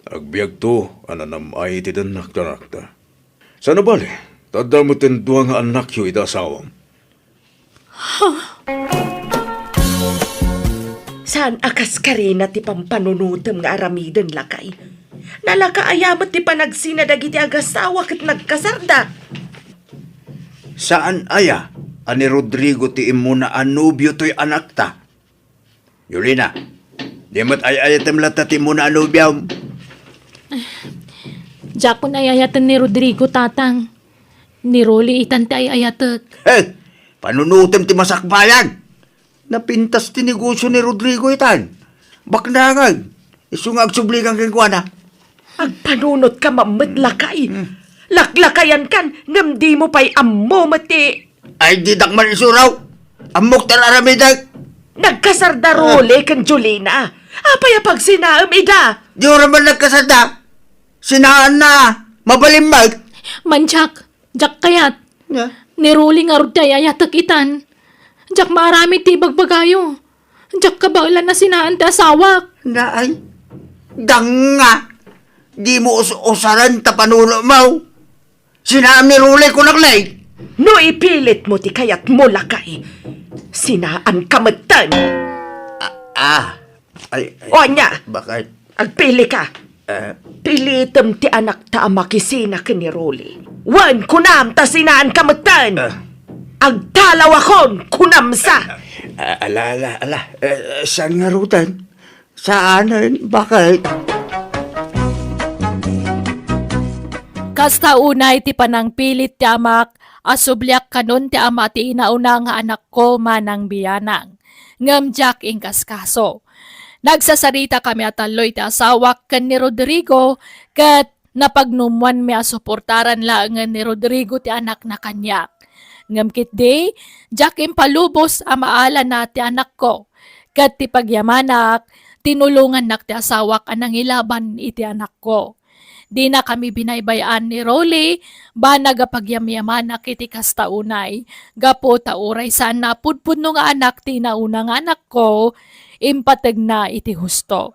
Agbiagto a nanam-ay iti dennak ti anakta. Saan a bale, ta adda metten dua nga annakyo iti asawam. Saan a kaskarina ti pampanunotem nga aramiden, lakay? Nalaka aya met ti panagsina dagiti agasawa ket nagkasarda? Saan aya a ni Rodrigo ti immuna a nobio toy anakta? Jolina, di met ay-ayatem latta ti immuna a nobiom? Diakon ay-ayaten ni Rodrigo, Tatang. Ni Rolly itan ti ay-ayatek. Eh, panunotem ti masakbayan. Napintas ti negosio ni Rodrigo itan. Baknangan. Isu nga agsublikan kenkuana. Agpanunotka met, lakay. Hmm. Laklakayankan, ngem dimo pay ammo met ti... Ay, didak man isuraw. Ammok ta aramidek. Nagkasarda Rolly ken Jolina. Apay a pagsinaem ida? Di ura man nagkasarda. Sinaanna. Mabalin met. Mandiak. Diak kayat. Nia? Ni Rolly ngarud ti ay-ayatek itan. Diak maaramid ti ibagbagayo. Diak kabaelan a sinaan ti asawak. Naay, danga. Dimo us-usaren ta panunomo. Sinaam ni Rolly, kunak, lay. No ipilitmo ti kayatmo, lakay, sinaanka metten. Ah, ah. Ay, ay. O, ania? Bakit? Agpilika. Eh. Pilitem ti anakta a makisina ken ni Rolly. Wen, kunam ta sinaanka metten. Eh. Agtalawakon, kunam sa. Ah, ala, ala, ala. Eh, saan ngaruden? Saanen? Bakit? Kasta unay ti panangpilit ti amak a subliak kanon ti ama ti inauna nga anakko manang bianang. Ngem diak inkaskaso. Nagsasaritakami a tallo iti asawak ken ni Rodrigo, ket Napagnumoanmi a suportaran laengen ni Rodrigo ti anakna kaniak. Ngem ketdi, diak impalubos a maalana ti anakko, ket ti pagyamanak, tinulongannak ti asawak a nangilaban iti anakko. Dinakami binaybay-an ni Rolly, banag a pagyamyamanak iti kasta unay, gapu ta uray saan a pudpudno nga anak ti nauna nga anakko, impategna iti husto.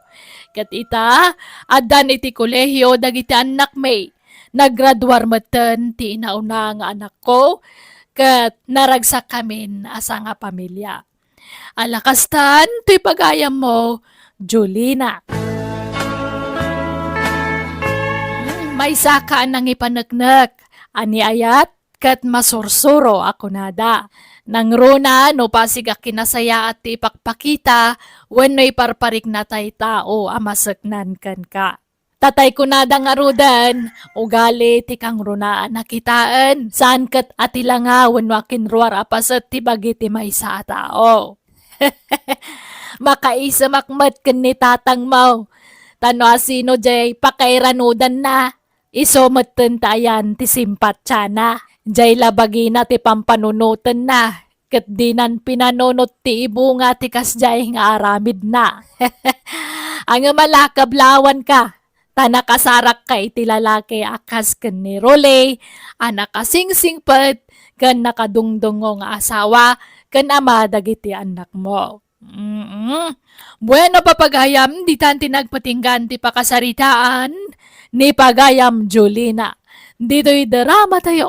Ket ita, addan iti kolehio dagiti annakmi. Naggraduar metten ti inauna nga anakko, ket naragsakkamin a sangapamilia. Ala kastan ti pagayammo, Julina. Maysaka a nangipaneknek, a ni ayat, ket masursuro a kunada. Nangruna no pasig a kinasayaat ti ipakpakita wenno iparparikna tay tao a maseknan kenka. Tatay kunada ngaruden, ugali ti kangrunaan a kitaen, saan ket a ti langa wenno a kinruar a paset ti bagi ti maysa a tao. Makaisemak met ken ni tatangmo. Ta no asino jay pakairanudanna, isu metten ta ayan ti simpatiana. Jay la bagina ti pampanunotenna, ket dinan pinanunot ti ibunga ti kasjay nga aramidna. Ngem ala, kablawanka, ta nakasarakka iti lalaki a kas ken ni Rolly, a nakasingsingpet ken nakadungdungngo nga asawa ken ama dagiti annakmo. Mm. Bueno, papagayam, ditan ti nagpatinggan ti pakasaritaan ni pagayam Julina. Ditoy drama tayo.